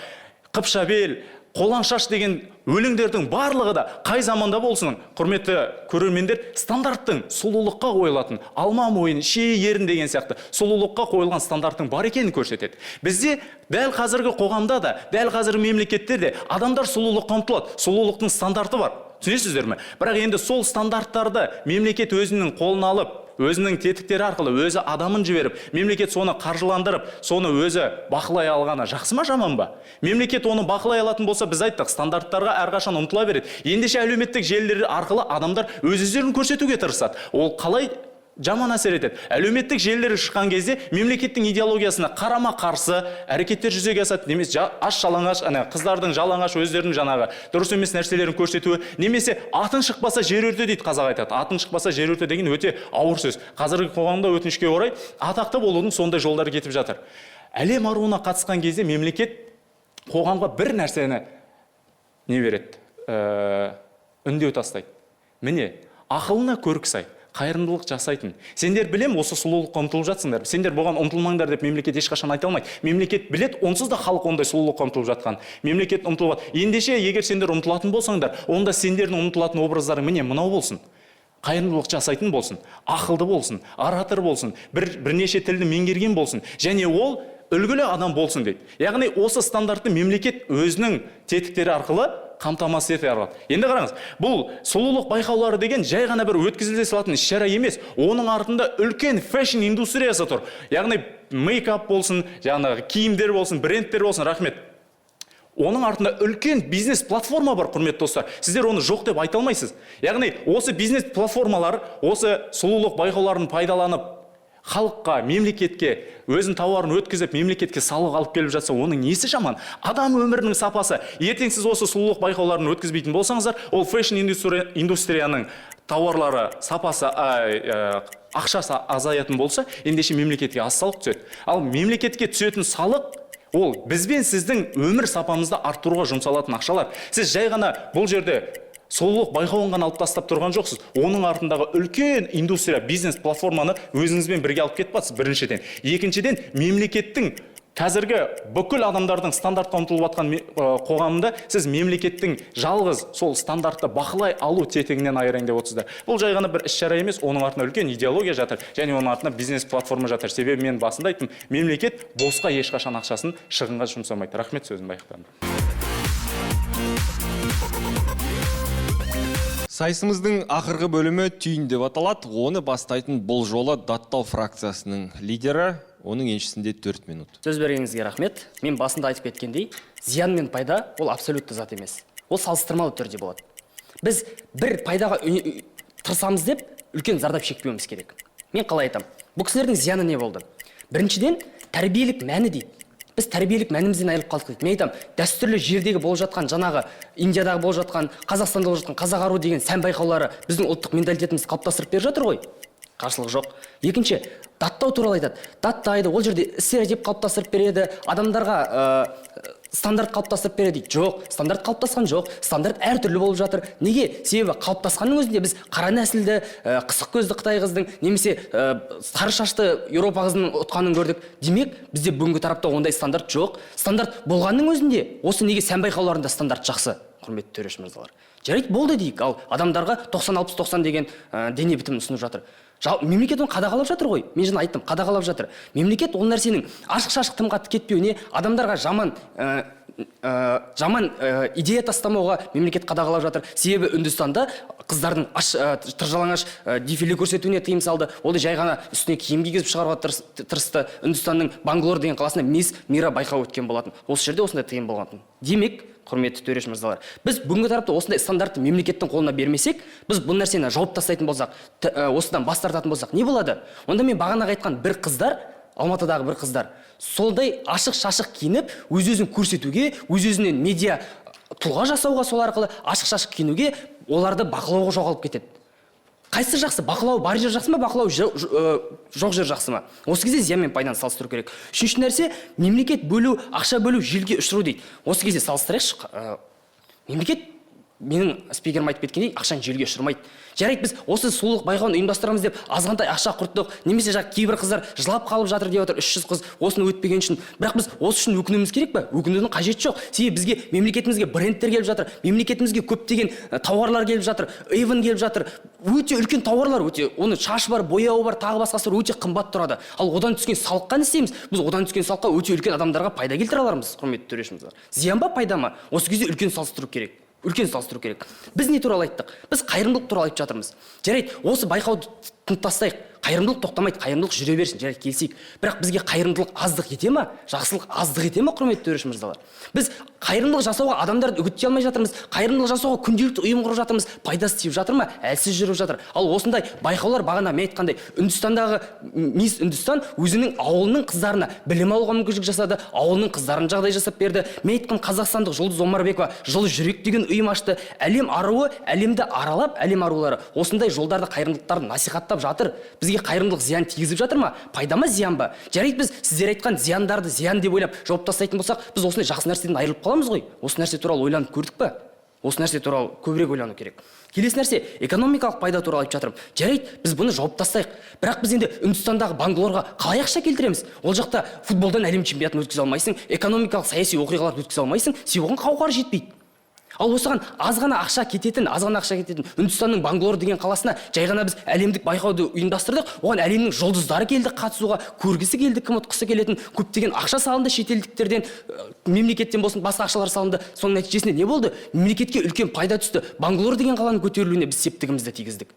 Қыпша бел, Қолаң шаш деген өлеңдердің барлығы да қай заманда болсын, құрметті көрермендер, стандарттың сұлулыққа қойылатын алма мойын, шие ерін деген сияқты сұлулыққа қойылған стандарттың бар екенін көрсетеді. Бізде дәл қазіргі қоғамда да, дәл қазіргі мемлекеттерде адамдар сұлулыққа ұмтылады, сұлулықтың стандарты бар. Түсінесіздер ме? Бірақ енді сол стандарттарды мемлекет өзінің қолына алып, өзінің тетіктері арқылы өзі адамын жіберіп, мемлекет соны қаржыландырып, соны өзі бақылай алғаны жақсы ма, жаман ба? Мемлекет оны бақылай алатын болса, біз айттық, стандарттарға әрқашан ұмтыла береді. Ендеше әлеуметтік желілер арқылы адамдар өз өздерін көрсетуге тырысады. Ол қалай жаман әсер етеді? Әлеуметтік желілер шыққан кезде мемлекеттің идеологиясына қарама-қарсы әрекеттер жүзеге асады, немесе аш жалаңаш, ана қыздардың жалаңаш өздерінің жаңағы дұрыс емес нәрселерін көрсетуі, немесе атын шықпаса жер өрте дейді, қазақ айтады. Атын шықпаса жер өрте деген өте ауыр сөз. Қазіргі қоғамда өкінішке орай атақты болудың сондай жолдары кетіп жатыр. Әлем аруына қатысқан кезде мемлекет қоғамға бір нәрсені не береді? Үндеу тастайды. Міне, ақылына көрік сай, қайырымдылық жасайтын. Сендер білем, осы сұлулыққа ұмтылып жатсыңдар. Сендер бұған ұмтылмаңдар деп мемлекет ешқашан айта алмайды. Мемлекет білет, онсыз да халық ондай сұлулыққа ұмтылып жатқан. Мемлекет ұмтылып. Ендеше, егер сендер ұмтылатын болсаңдар, онда сендердің ұмтылатын образдарың міне мынау болсын. Қайырымдылық жасайтын болсын, ақылды болсын, оратор болсын, бірнеше тілді меңгерген болсын, және ол үлгілі адам болсын дейді. Яғни осы стандартты мемлекет өзінің тетіктері арқылы қамтамасыз ете алады. Енді қараңыз, бұл сұлулық байқаулары деген жай ғана бір өткізіле салатын іс-шара емес. Оның артында үлкен фэшн индустриясы тұр. Яғни мейкап болсын, жаңағы киімдер болсын, брендтер болсын, рахмет. Оның артында үлкен бизнес платформа бар, құрметті достар. Сіздер оны жоқ деп айта алмайсыз. Яғни осы бизнес платформалар, осы сұлулық байқауларын пайдаланып, халыққа, мемлекетке өзінің тауарын өткізіп, мемлекетке салық алып келіп жатса, оның несі жаман? Адам өмірінің сапасы. Ертең сіз осы сұлулық байқауларын өткізбейтін болсаңыздар, ол фэшн индустрияның тауарлары сапасы, ақшасы азаятын болса, ендеше мемлекетке аз салық түседі. Ал мемлекетке түсетін салық ол бізбен сіздің өмір сапамызды арттыруға жұмсалатын ақшалар. Сіз жай ғана бұл жерде сұлулық байқауын ғана алып тастап тұрған жоқсыз. Оның артындағы үлкен индустрия, бизнес платформаны өзіңізбен бірге алып кетіп жатсыз, біріншіден. Екіншіден, мемлекеттің қазіргі бүкіл адамдардың стандартқа ұмтылып жатқан қоғамында сіз мемлекеттің жалғыз сол стандартты бақылай алу тетігінен айырайын деп отырсыздар. Бұл жай ғана бір іс-шара емес, оның артында үлкен идеология жатыр және оның артында бизнес платформа жатыр. Себебі мен басында айттым, мемлекет босқа ешқашан ақшасын шығынға жұмсамайды. Рахмет, сөзімді аяқтадым. Сайысымыздың ақырғы бөлімі түйін деп аталады. Оны бастайтын бұл жолы Даттау фракциясының лидері, оның еншісінде 4 минут. Сөз бергеніңізге рахмет. Мен басында айтып кеткендей, зиян мен пайда ол абсолютті зат емес. Ол салыстырмалы түрде болады. Біз бір пайдаға тырысамыз деп үлкен зардап шекпеуіміз керек. Мен қалай айтамын? Бұл кісілердің зияны не болды? Біріншіден, тәрбиелік мәні дейді. Біз тәрбиелік мәнімізден айырылып қалдық дейді. Мен айтамын, дәстүрлі жердегі болып жатқан, жаңағы Индиядағы болып жатқан, Қазақстанда болып жатқан қазақ аруы деген сән байқаулары біздің ұлттық менталитетімізді қалыптастырып беріп жатыр ғой. Қарсылық жоқ. Екінші, даттау туралы айтады. Даттайды, ол жерде стереотип қалыптастырып береді, адамдарға стандарт қалыптастырып береді дейді. Жоқ, стандарт қалыптасқан жоқ, стандарт әртүрлі болып жатыр. Неге? Себебі қалыптасқанның өзінде біз қара нәсілді, қысық көзді қытай қыздың, немесе сары шашты Еуропа қызының ұтқанын көрдік. Демек, бізде бүгінгі тарапта ондай стандарт жоқ. Стандарт болғанның өзінде осы неге сән байқауларында стандарт жақсы, құрметті төреші мырзалар. Жарайды, болды дейік, ал адамдарға 90-60-90 деген дене бітімін ұсынып жатыр. Мемлекет оны қадағалап жатыр ғой. Мен жаңа айттым, қадағалап жатыр. Мемлекет ол нәрсенің ашық-шашық тым қатты кетпеуіне, адамдарға жаман идея тастамауға мемлекет қадағалап жатыр. Себебі Үндістанда қыздардың тыржалаңаш дефиле көрсетуіне тыйым салды. Ол да жай ғана үстіне киім кигізіп шығаруға тырысты. Үндістанның Бангалор деген қаласында Мисс Мира байқауы өткен болатын. Осы жерде осындай тыйым болған. Демек, құрметті төреші мырзалар, біз бүгінгі тарапта осындай стандартты мемлекеттің қолына бермесек, біз бұл нәрсені жауып тастайтын болсақ, осыдан бас тартатын болсақ, не болады? Онда мен бағанағы айтқан бір қыздар Алматыдағы бір қыздар сондай ашық шашық киініп, өз өзін көрсетуге, өз өзінен медиа тұлға жасауға, сол арқылы ашық шашық киінуге, оларды бақылауға жоғалып кетеді. Қайсысы жақсы? Бақылау бар жер жақсы ма, бақылау жоқ жер жақсы ма? Осы кезде зиян мен пайданы салыстыру керек. Үшінші нәрсе, мемлекет бөлу, ақша бөлу желге ұшыру дейді. Осы кезде салыстырайықшы. Мемлекет, менің спикерім айтып кеткендей, ақшаны желге ұшырмайды. Жарайды, біз осы сұлулық байқауын ұйымдастырамыз деп азғантай ақша құрттық, немесе жаңағы кейбір қыздар жылап қалып жатыр деп отыр, 300 қыз осыны өтпеген үшін. Бірақ біз осы үшін өкінуіміз керек пе? Өкінудің қажеті жоқ. Себебі бізге, мемлекетімізге брендтер келіп жатыр, мемлекетімізге көптеген тауарлар келіп жатыр, Эйвон келіп жатыр. Өте үлкен тауарлар, өте, оның шашы бар, бояуы бар, тағы басқасы бар, өте қымбат тұрады. Ал одан түскен салыққа не істейміз? Біз одан түскен салыққа өте үлкен адамдарға пайда келтіре алармыз, құрметті төреші мырзалар. Зиян ба, пайда ма? Осы кезде үлкен салыстыру керек. Үлкен салыстыру керек. Біз не туралы айттық? Біз қайырымдылық туралы айтып жатырмыз. Жарайды, осы байқауды тынып тастайық. Қайырымдылық тоқтамайды, қайырымдылық жүре берсін, жарайды, келісейік. Бірақ бізге қайырымдылық аздық ете ма? Жақсылық аздық ете ма, құрметті төреші мырзалар? Біз қайырымдылық жасауға адамдарды үгіттей алмай жатырмыз, қайырымдылық жасауға күнделікті ұйым құрып жатырмыз, пайдасы тиіп жатыр ма? Әлсіз жүріп жатыр. Ал осындай байқаулар, бағана мен айтқандай, Үндістандағы мисс Үндістан өзінің ауылының қыздарына білім алуға мүмкіншілік жасады, ауылының қыздарына жағдай жасап берді. Мен айтқан қазақстандық Жұлдыз Омарбекова Жылы жүрек деген ұйым ашты. Әлем аруы әлемді аралап, әлем арулары осындай жолдарды, қайырымдылықтарды насихаттап жатыр. Бізге қайырымдылық зиян тигізіп жатыр ма? Пайда ма, зиян ба? Жарайды, біз сіздер айтқан зияндарды зиян деп ойлап жауып тастайтын болсақ, біз осындай жақсы нәрседен айырылып қаламыз ғой. Осы нәрсе туралы ойланып көрдік па? Осы нәрсе туралы көбірек ойлану керек. Келесі нәрсе, экономикалық пайда туралы айтып жатырмын. Жарайды, біз бұны жауып тастайық. Бірақ біз енді Үндістандағы Бангалорға қалай ақша келтіреміз? Ол жақта футболдан әлем чемпионатын өткізе алмайсың, экономикалық саяси оқиғаларды өткізе алмайсың, себебі оған қауқар жетпейді. Ал осыған аз ғана ақша кететін, аз ғана ақша кететін Үндістанның Бангалор деген қаласына жай ғана біз әлемдік байқауды ұйымдастырдық, оған әлемнің жұлдыздары келді қатысуға, көргісі келді, кім ұтқысы келетін, көптеген ақша салынды шетелдіктерден, мемлекеттен болсын, басқа ақшалар салынды. Соның нәтижесінде не болды? Мемлекетке үлкен пайда түсті. Бангалор деген қаланың көтерілуіне біз септігімізді тигіздік.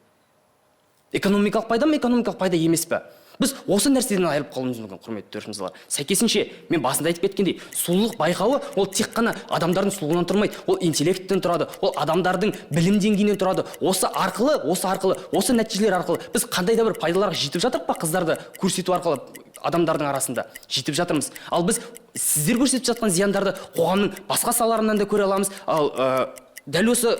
Экономикалық пайда ма, экономикалық пайда емес пе? Біз осы нәрседен айырылып қалуымыз мүмкін, құрметті төреші мырзалар. Сәйкесінше, мен басында айтып кеткендей, сұлулық байқауы ол тек қана адамдардың сұлулығынан тұрмайды, ол интеллекттен тұрады, ол адамдардың білім деңгейінен тұрады. Осы арқылы, осы нәтижелер арқылы біз қандай да бір пайдаларға жетіп жатырмық па? Қыздарды көрсету арқылы адамдардың арасында жетіп жатырмыз. Ал біз сіздер көрсетіп жатқан зияндарды қоғамның басқа салаларынан да көре аламыз. Ал дәл осы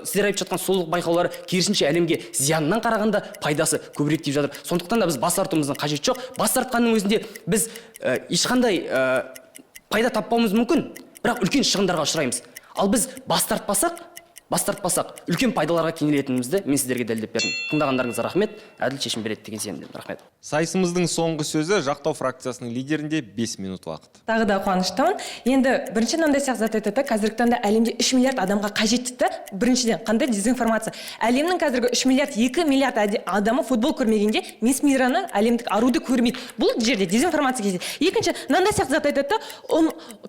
сіздер айтып жатқан сұлулық байқаулары керісінше әлемге зиянынан қарағанда пайдасы көбірек тиіп жатыр. Сондықтан да біз бас тартуымыздың қажеті жоқ. Бас тартқанның өзінде біз ешқандай пайда таппауымыз мүмкін, бірақ үлкен шығындарға ұшыраймыз. Ал біз бас тартпасақ, үлкен пайдаларға кенелетінімізді мен сіздерге дәлелдеп бердім. Тыңдағандарыңызға рахмет. Әділ шешім береді деген сенімдемін. Рахмет. Сайысымыздың соңғы сөзі жақтау фракциясының лидерінде, 5 минут уақыт. Тағы да қуаныштымын. Енді бірінші мынандай сияқты зат айтады да, қазіргі таңда әлемде 3 миллиард адамға қажет дейді да. Біріншіден, қандай дезинформация? Әлемнің қазіргі 3 миллиард, 2 миллиард адамы футбол көрмегенде, мисс Мираны, әлемдік аруды көрмейді. Бұл жерде дезинформация кездеседі. Екінші, мынандай сияқты зат айтады да,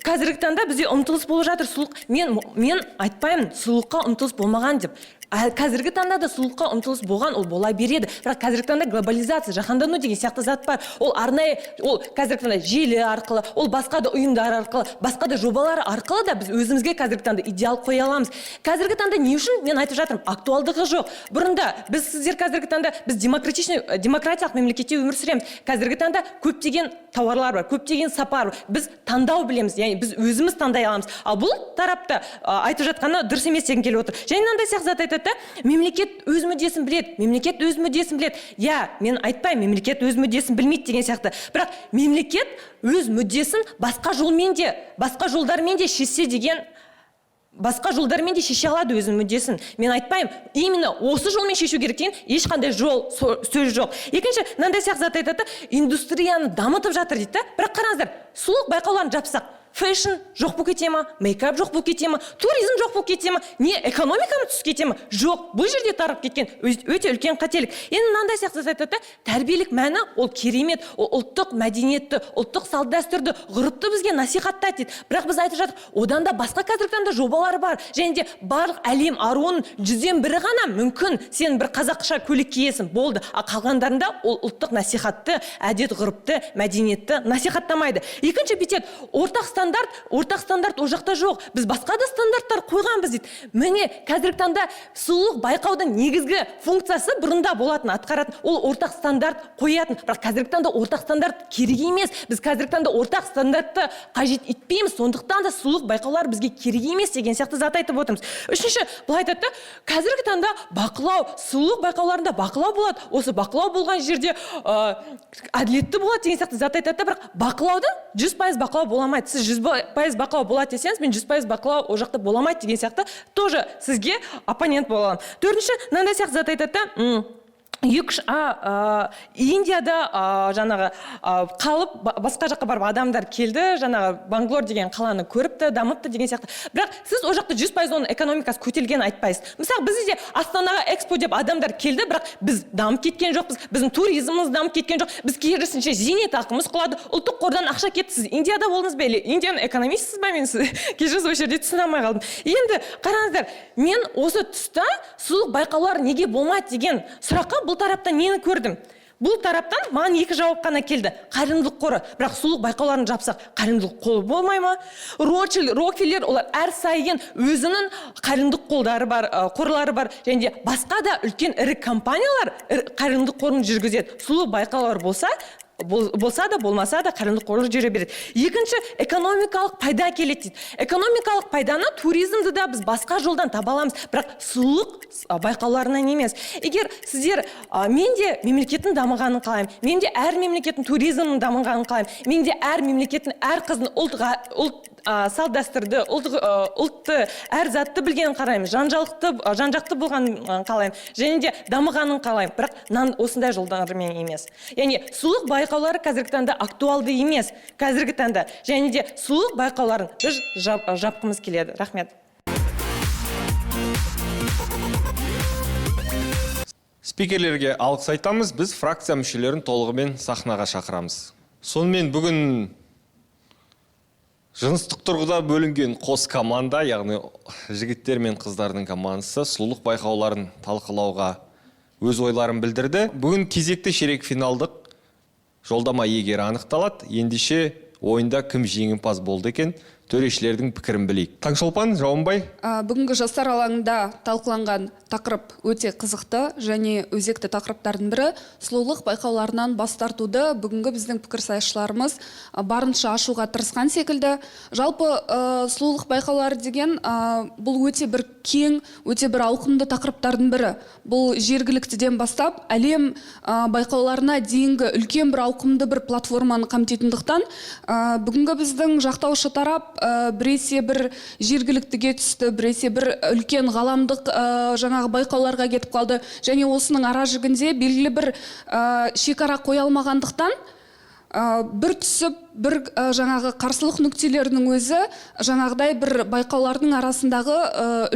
қазіргі таңда бізде ұмтылыс болып жатыр сұлулық. Мен айтпаймын сұлулыққа ұмтылыс болмаған деп. Қазіргі таңда да сұлулыққа ұмтылыс болған, ол бола береді. Бірақ қазіргі таңда глобализация, жаһандану деген сияқты зат бар. Ол арнайы, ол қазіргі таңда желі арқылы, ол басқа да ұйымдар арқылы, басқа да жобалар арқылы да біз өзімізге қазіргі таңда идеал қоя аламыз. Қазіргі таңда не үшін мен айтып жатырмын, актуалдығы жоқ. Бұрында біз, сіздер, қазіргі таңда біз демократичный, демократиялық мемлекетте өмір сүреміз. Қазіргі таңда көптеген тауарлар бар, көптеген сапар бар. Біз таңдау білеміз, яғни біз өзіміз таңдай аламыз. Ал бұл тарапта айтып жатқаны дұрыс емес дегім келіп отыр. Және мынандай сияқты зат айтады да, мемлекет өз мүддесін біледі, мемлекет өз мүддесін біледі. Иә, мен айтпаймын, мемлекет өз мүддесін білмейді деген сияқты. Бірақ мемлекет өз мүддесін басқа жолмен де, басқа жолдармен де шешсе деген, басқа жолдармен де шеше алады өзінің мүддесін. Мен айтпаймын, именно осы жолмен шешу керек деген ешқандай жол, сөз жоқ. Екінші, мынандай сияқты зат айтады да, индустрияны дамытып жатыр дейді да. Бірақ қараңыздар, сұлулық байқауларын жапсақ, фэшн жоқ болып кете ма, мейкап жоқ болып кете ма, туризм жоқ болып кете ма, не экономикамыз түсіп кете ма? Жоқ, бұл жерде тарап кеткен өте үлкен қателік. Енді мынандай сияқты зат айтады да, тәрбиелік мәні ол керемет, ол ұлттық мәдениетті, ұлттық салт дәстүрді, ғұрыпты бізге насихаттайды дейді. Бірақ біз айтып жатырмық, одан да басқа қазіргі таңда жобалар бар. Және де барлық әлем аруының 1/100 ғана мүмкін сен бір қазақша көйлек киесің, болды. А қалғандарында ол ұлттық насихатты, әдет ғұрыпты, мәдениетті насихаттамайды. Екінші, бүйтеді, ортақ стандарт. стандарт, ортақ стандарт ол жақта жоқ, біз басқа да стандарттар қойғанбыз дейді. Міне, қазіргі таңда сұлулық байқаудың негізгі функциясы бұрында болатын, атқаратын, ол ортақ стандарт қоятын. Бірақ қазіргі таңда ортақ стандарт керек емес, біз қазіргі таңда ортақ стандартты қажет етпейміз, сондықтан да сұлулық байқаулары бізге керек емес деген сияқты зат айтып отырмыз. Үшінші, былай айтады да, қазіргі таңда бақылау, сұлулық байқауларында бақылау болады, осы бақылау болған жерде әділетті болады деген сияқты зат айтады да. Бірақ бақылаудан 100% бақылау бола алмайды. Сіз 100% бақылау болады десеңіз, мен 100% бақылау ол жақта бола алмайды деген сияқты тоже сізге оппонент бола аламын. Төртінші, мынандай сияқты зат айтады да, екі үш Индияда жаңағы қалып, басқа жаққа барып адамдар келді, жаңағы Банглор деген қаланы көріпті, дамыпты деген сияқты. Бірақ сіз ол жақта 100% оның экономикасы көтерілгенін айтпайсыз. Мысалы, бізде де Астанаға экспо деп адамдар келді, бірақ біз дамып кеткен жоқпыз, біздің туризміміз дамып кеткен жоқ, біз керісінше зейнетақымыз құлады, ұлттық қордан ақша кетті. Сіз Индияда болдыңыз ба или Индияның экономистісіз ба? Мен сіз, кешіріңіз, осы жерде түсіне алмай қалдым. Енді қараңыздар, мен осы тұста сұлулық байқаулары неге болмайды деген сұраққа бұл тараптан нені көрдім? Бұл тараптан маған екі жауап қана келді: қайырымдылық қоры. Бірақ сұлулық байқауларын жапсақ, қайырымдылық қоры болмай ма? Ротшильд, Рокфеллер, олар әр сайын өзінің қайырымдылық қолдары бар, қорлары бар және де басқа да үлкен ірі компаниялар қайырымдылық қорын жүргізеді. Сұлулық байқаулары болса болса да, болмаса да, қайырымдылық қоры жүре береді. Екінші, экономикалық пайда келеді дейді. Экономикалық пайданы, туризмді да біз басқа жолдан таба аламыз, бірақ сұлулық байқауларынан емес. Егер сіздер, мен де мемлекеттің дамығанын қалаймын, мен де әр мемлекеттің туризмінің дамығанын қалаймын, мен де әр мемлекеттің әр қыздың ұлт, салт дәстүрді, ұлтты, әр затты білгенін қалаймын, жан жақты болғанын қалаймын және де дамығанын қалаймын, бірақ осындай жолдармен емес. Яғни сұлулық байқаулары қазіргі таңда актуалды емес қазіргі таңда, және де сұлулық байқауларын біз жапқымыз келеді. Рахмет. Спикерлерге алғыс айтамыз. Біз фракция мүшелерін толығымен сахнаға шақырамыз. Сонымен, бүгін жыныстық тұрғыда бөлінген қос команда, яғни жігіттер мен қыздардың командасы, сұлулық байқауларын талқылауға өз ойларын білдірді. Бүгін кезекті ширек финалдық жолдама иегері анықталады. Ендеше, ойында кім жеңімпаз болды екен, төрешілердің пікірін білейік. Таңшолпан Жауынбай. Бүгінгі жастар алаңында талқыланған тақырып өте қызықты және өзекті тақырыптардың бірі. Сұлулық байқауларынан бас тартуды бүгінгі біздің пікірсайысшыларымыз барынша ашуға тырысқан секілді. Жалпы, сұлулық байқаулары деген, бұл өте бір кең, өте бір ауқымды тақырыптардың бірі. Бұл жергіліктіден бастап әлем байқауларына дейінгі үлкен бір ауқымды бір платформаны қамтитындықтан, бүгінгі біздің жақтаушы тарап біресе бір жергіліктіге түсті, біресе бір үлкен ғаламдық жаңағы байқауларға кетіп қалды. Және осының ара жігінде белгілі бір шекара қоя алмағандықтан, бір түсіп, бір жаңағы қарсылық нүктелерінің өзі жаңағыдай бір байқаулардың арасындағы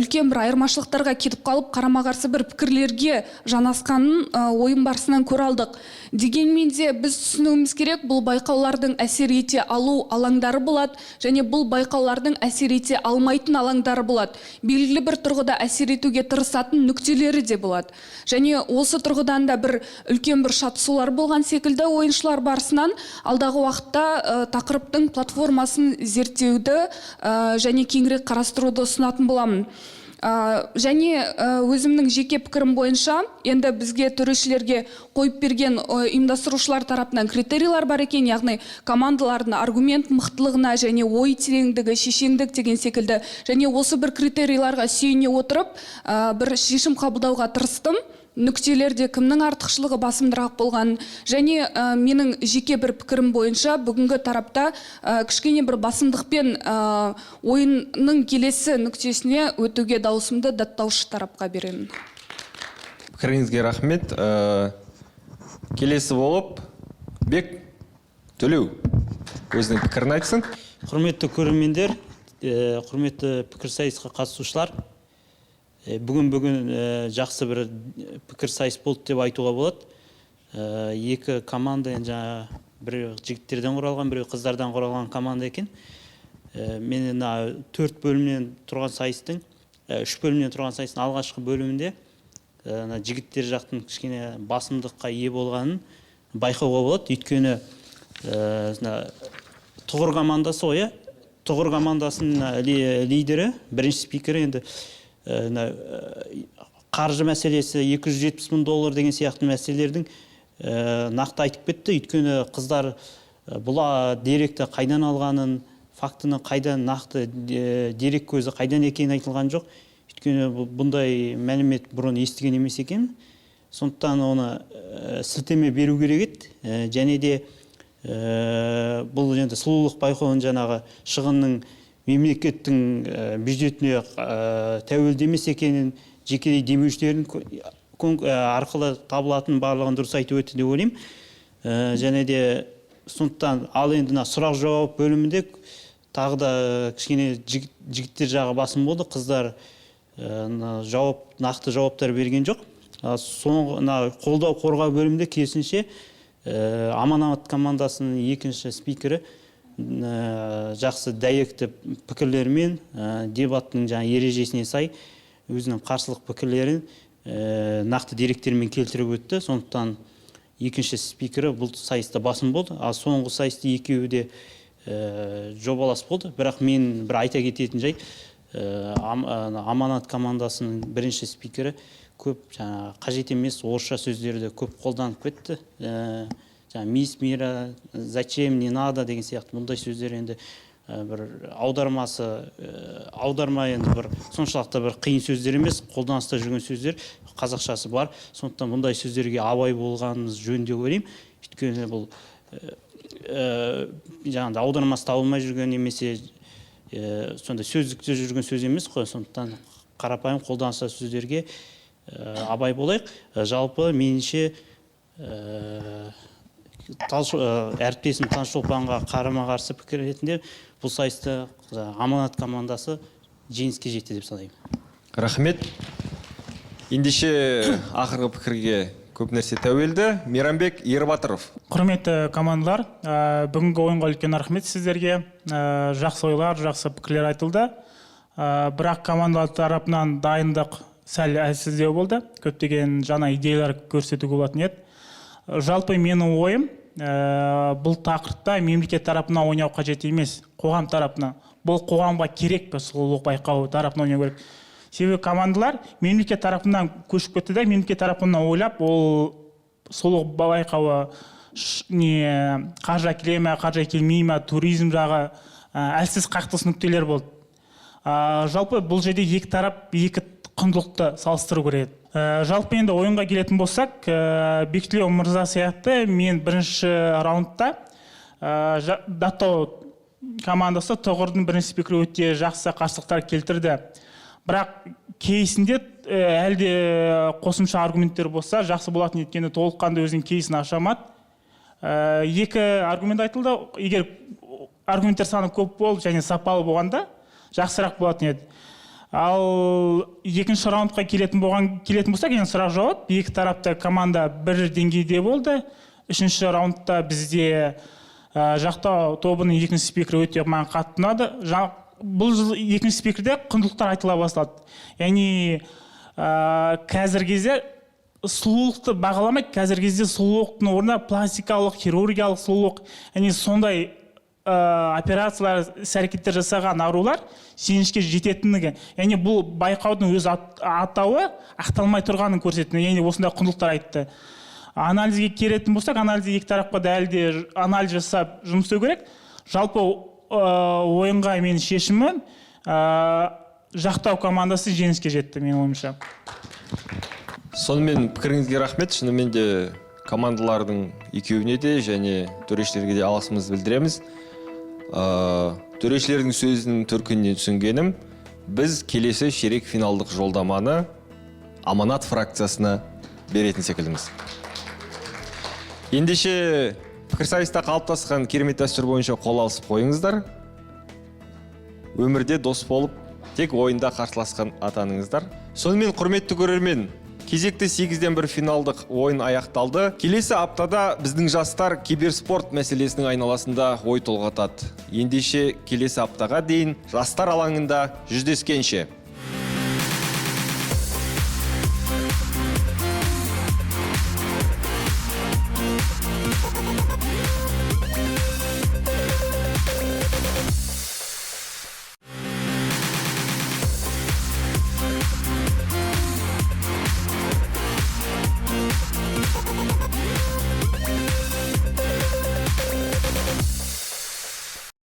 үлкен бір айырмашылықтарға кетіп қалып, қарама-қарсы бір пікірлерге жанасқанын ойын барысынан көре алдық. Дегенмен де біз түсінуіміз керек, бұл байқаулардың әсер ете алу алаңдары болады және бұл байқаулардың әсер ете алмайтын алаңдары болады. Белгілі бір тұрғыда әсер етуге тырысатын нүктелері де болады. Және осы тұрғыдан да бір үлкен бір шатысулар болған секілді ойыншылар барысынан. Алдағы уақытта тақырыптың платформасын зерттеуді және кеңірек қарастыруды ұсынатын боламын. Және өзімнің жеке пікірім бойынша, енді бізге, төрешілерге, қойып берген ұйымдастырушылар тарапынан критерийлар бар екен, яғни командалардың аргумент мықтылығына және ой тереңдігі, шешендік деген секілді. Және осы бір критерийларға сүйене отырып, бір шешім қабылдауға тырыстым. Нүктелерде кімнің артықшылығы басымдырақ болғанын және менің жеке бір пікірім бойынша, бүгінгі тарапта кішкене бір басымдықпен ойынның келесі нүктесіне өтуге дауысымды даттаушы тарапқа беремін. Пікіріңізге рахмет. Келесі болып Бек Төлеу өзінің пікірін айтсын. Құрметті көрермендер, құрметті пікірсайысқа қатысушылар, бүгін жақсы бір пікірсайыс болды деп айтуға болады. Екі команда енді жаңа біреу жігіттерден құралған, біреу қыздардан құралған команда екен. Мен мына төрт бөлімнен тұрған сайыстың, үш бөлімнен тұрған сайыстың алғашқы бөлімінде мына жігіттер жақтың кішкене басымдыққа ие болғанын байқауға болады. Өйткені мына Тұғыр командасы ғой, иә? Тұғыр командасының лидері, бірінші спикері енді мына, қаржы мәселесі, 270 мың доллар деген сияқты мәселелердің нақты айтып кетті. Өйткені қыздар бұл деректі қайдан алғанын, фактіні қайдан, нақты дерек көзі қайдан екені айтылған жоқ. Өйткені бұндай мәлімет бұрын естіген емес екен. Сондықтан оны сілтеме беру керек еді. Және де бұл енді сұлулық байқауының жаңағы шығынның мемлекеттің бюджетіне тәуелді емес екенін, жекелей демеушілердің арқылы табылатын барлығын дұрыс айтып өтті деп ойлаймын. Және де сондықтан, ал енді мына сұрақ жауап бөлімінде тағы да кішкене жігіттер жағы басым болды, қыздар мына нақты жауаптар берген жоқ. Ал соңғы мына қолдау қорғау бөлімінде керісінше, Аманат командасының екінші спикері жақсы дәйекті пікірлермен, дебаттың жаңа ережесіне сай өзінің қарсылық пікірлерін нақты деректермен келтіріп өтті. Сондықтан екінші спикері бұл сайыста басым болды. Ал соңғы сайыста екеуі де жобалас болды. Бірақ мен бір айта кететін жай, Аманат командасының бірінші спикері көп жаңағы қажет емес орысша сөздерді көп қолданып кетті. Жаңа мисс мира, зачем, не надо деген сияқты бұндай сөздер енді бір аудармасы, аударма енді бір соншалықты бір қиын сөздер емес, қолданыста жүрген сөздер, қазақшасы бар. Сондықтан бұндай сөздерге абай болғанымыз жөн деп ойлаймын. Өйткені бұл жаңағыдай аудармасы табылмай жүрген немесе сондай сөздікте жүрген сөз емес қой. Сондықтан қарапайым қолданыста сөздерге абай болайық. Жалпы меніңше, әріптесім Таңшолпанға қарама қарсы пікір ретінде бұл сайыста Аманат командасы жеңіске жетті деп санаймын. Рахмет. Ендеше ақырғы пікірге көп нәрсе тәуелді. Мейрамбек Ербатыров. Құрметті командалар, бүгінгі ойынға үлкен рахмет сіздерге. Жақсы ойлар, жақсы пікірлер айтылды. Бірақ командалар тарапынан дайындық сәл әлсіздеу болды. Көптеген жаңа идеялар көрсетуге болатын еді. Жалпы менің ойым, бұл тақырыпта мемлекет тарапынан ойнау қажет емес, қоғам тарапынан. Бұл қоғамға керек пе, сұлулық байқауы тарапынан ойнау керек. Себебі командалар мемлекет тарапынан көшіп кетті де, мемлекет тарапынан ойлап, ол сұлулық байқауы не қаржы әкеле ме, қаржы әкелмей ме, туризм жағы, әлсіз қақтығыс нүктелер болды. Жалпы бұл жерде екі тарап екі құндылықты салыстыру керек еді. Жалпы енді ойынға келетін болсақ, Бектілеу мырза сияқты мен бірінші раундта Датау командасы Тұғырдың бірінші спикері өте жақсы қарсылықтар келтірді. Бірақ кейсінде әлі де қосымша аргументтер болса жақсы болатын, өйткені толыққанды өзінің кейсін аша алмады. Екі аргумент айтылды. Егер аргументтер саны көп болып және сапалы болғанда жақсырақ болатын еді. Ал екінші раундқа келетін болсақ, енді сұрақ жауап, екі тарапта команда бір деңгейде болды. Үшінші раундта бізде Жақтау тобының екінші спикері өте маған қатты ұнады. Бұл екінші спикерде құндылықтар айтыла бастады. Яғни қазіргі кезде сұлулықты бағаламайды, қазіргі кезде сұлулықтың орнына пластикалық, хирургиялық сұлулық, яғни сондай операциялар, іс әрекеттер жасаған арулар жеңіске жететіндігі. Яғни бұл байқаудың өз атауы ақталмай тұрғанын көрсетті. Яғни осындай құндылықтар айтты. Анализге келетін болсақ, анализге екі тарапқа да әлі де анализ жасап жұмыс істеу керек. Жалпы ойынға менің шешімім, Жақтау командасы жеңіске жетті менің ойымша. Сонымен, пікіріңізге рахмет. Шынымен де командалардың екеуіне де және төрешілерге де алғысымызды білдіреміз. Төрешілердің сөзінің төркінінен түсінгенім, біз келесі ширек финалдық жолдаманы Аманат фракциясына беретін секілдіміз. Ендеше пікірсайыста қалыптасқан керемет дәстүр бойынша қол алысып қойыңыздар. Өмірде дос болып, тек ойында қарсыласқан атаныңыздар. Сонымен, құрметті көрермен, кезекті 8-ден 1 финалдық ойын аяқталды. Келесі аптада біздің жастар киберспорт мәселесінің айналасында ой толғатады. Ендеше келесі аптаға дейін жастар алаңында жүздескенше.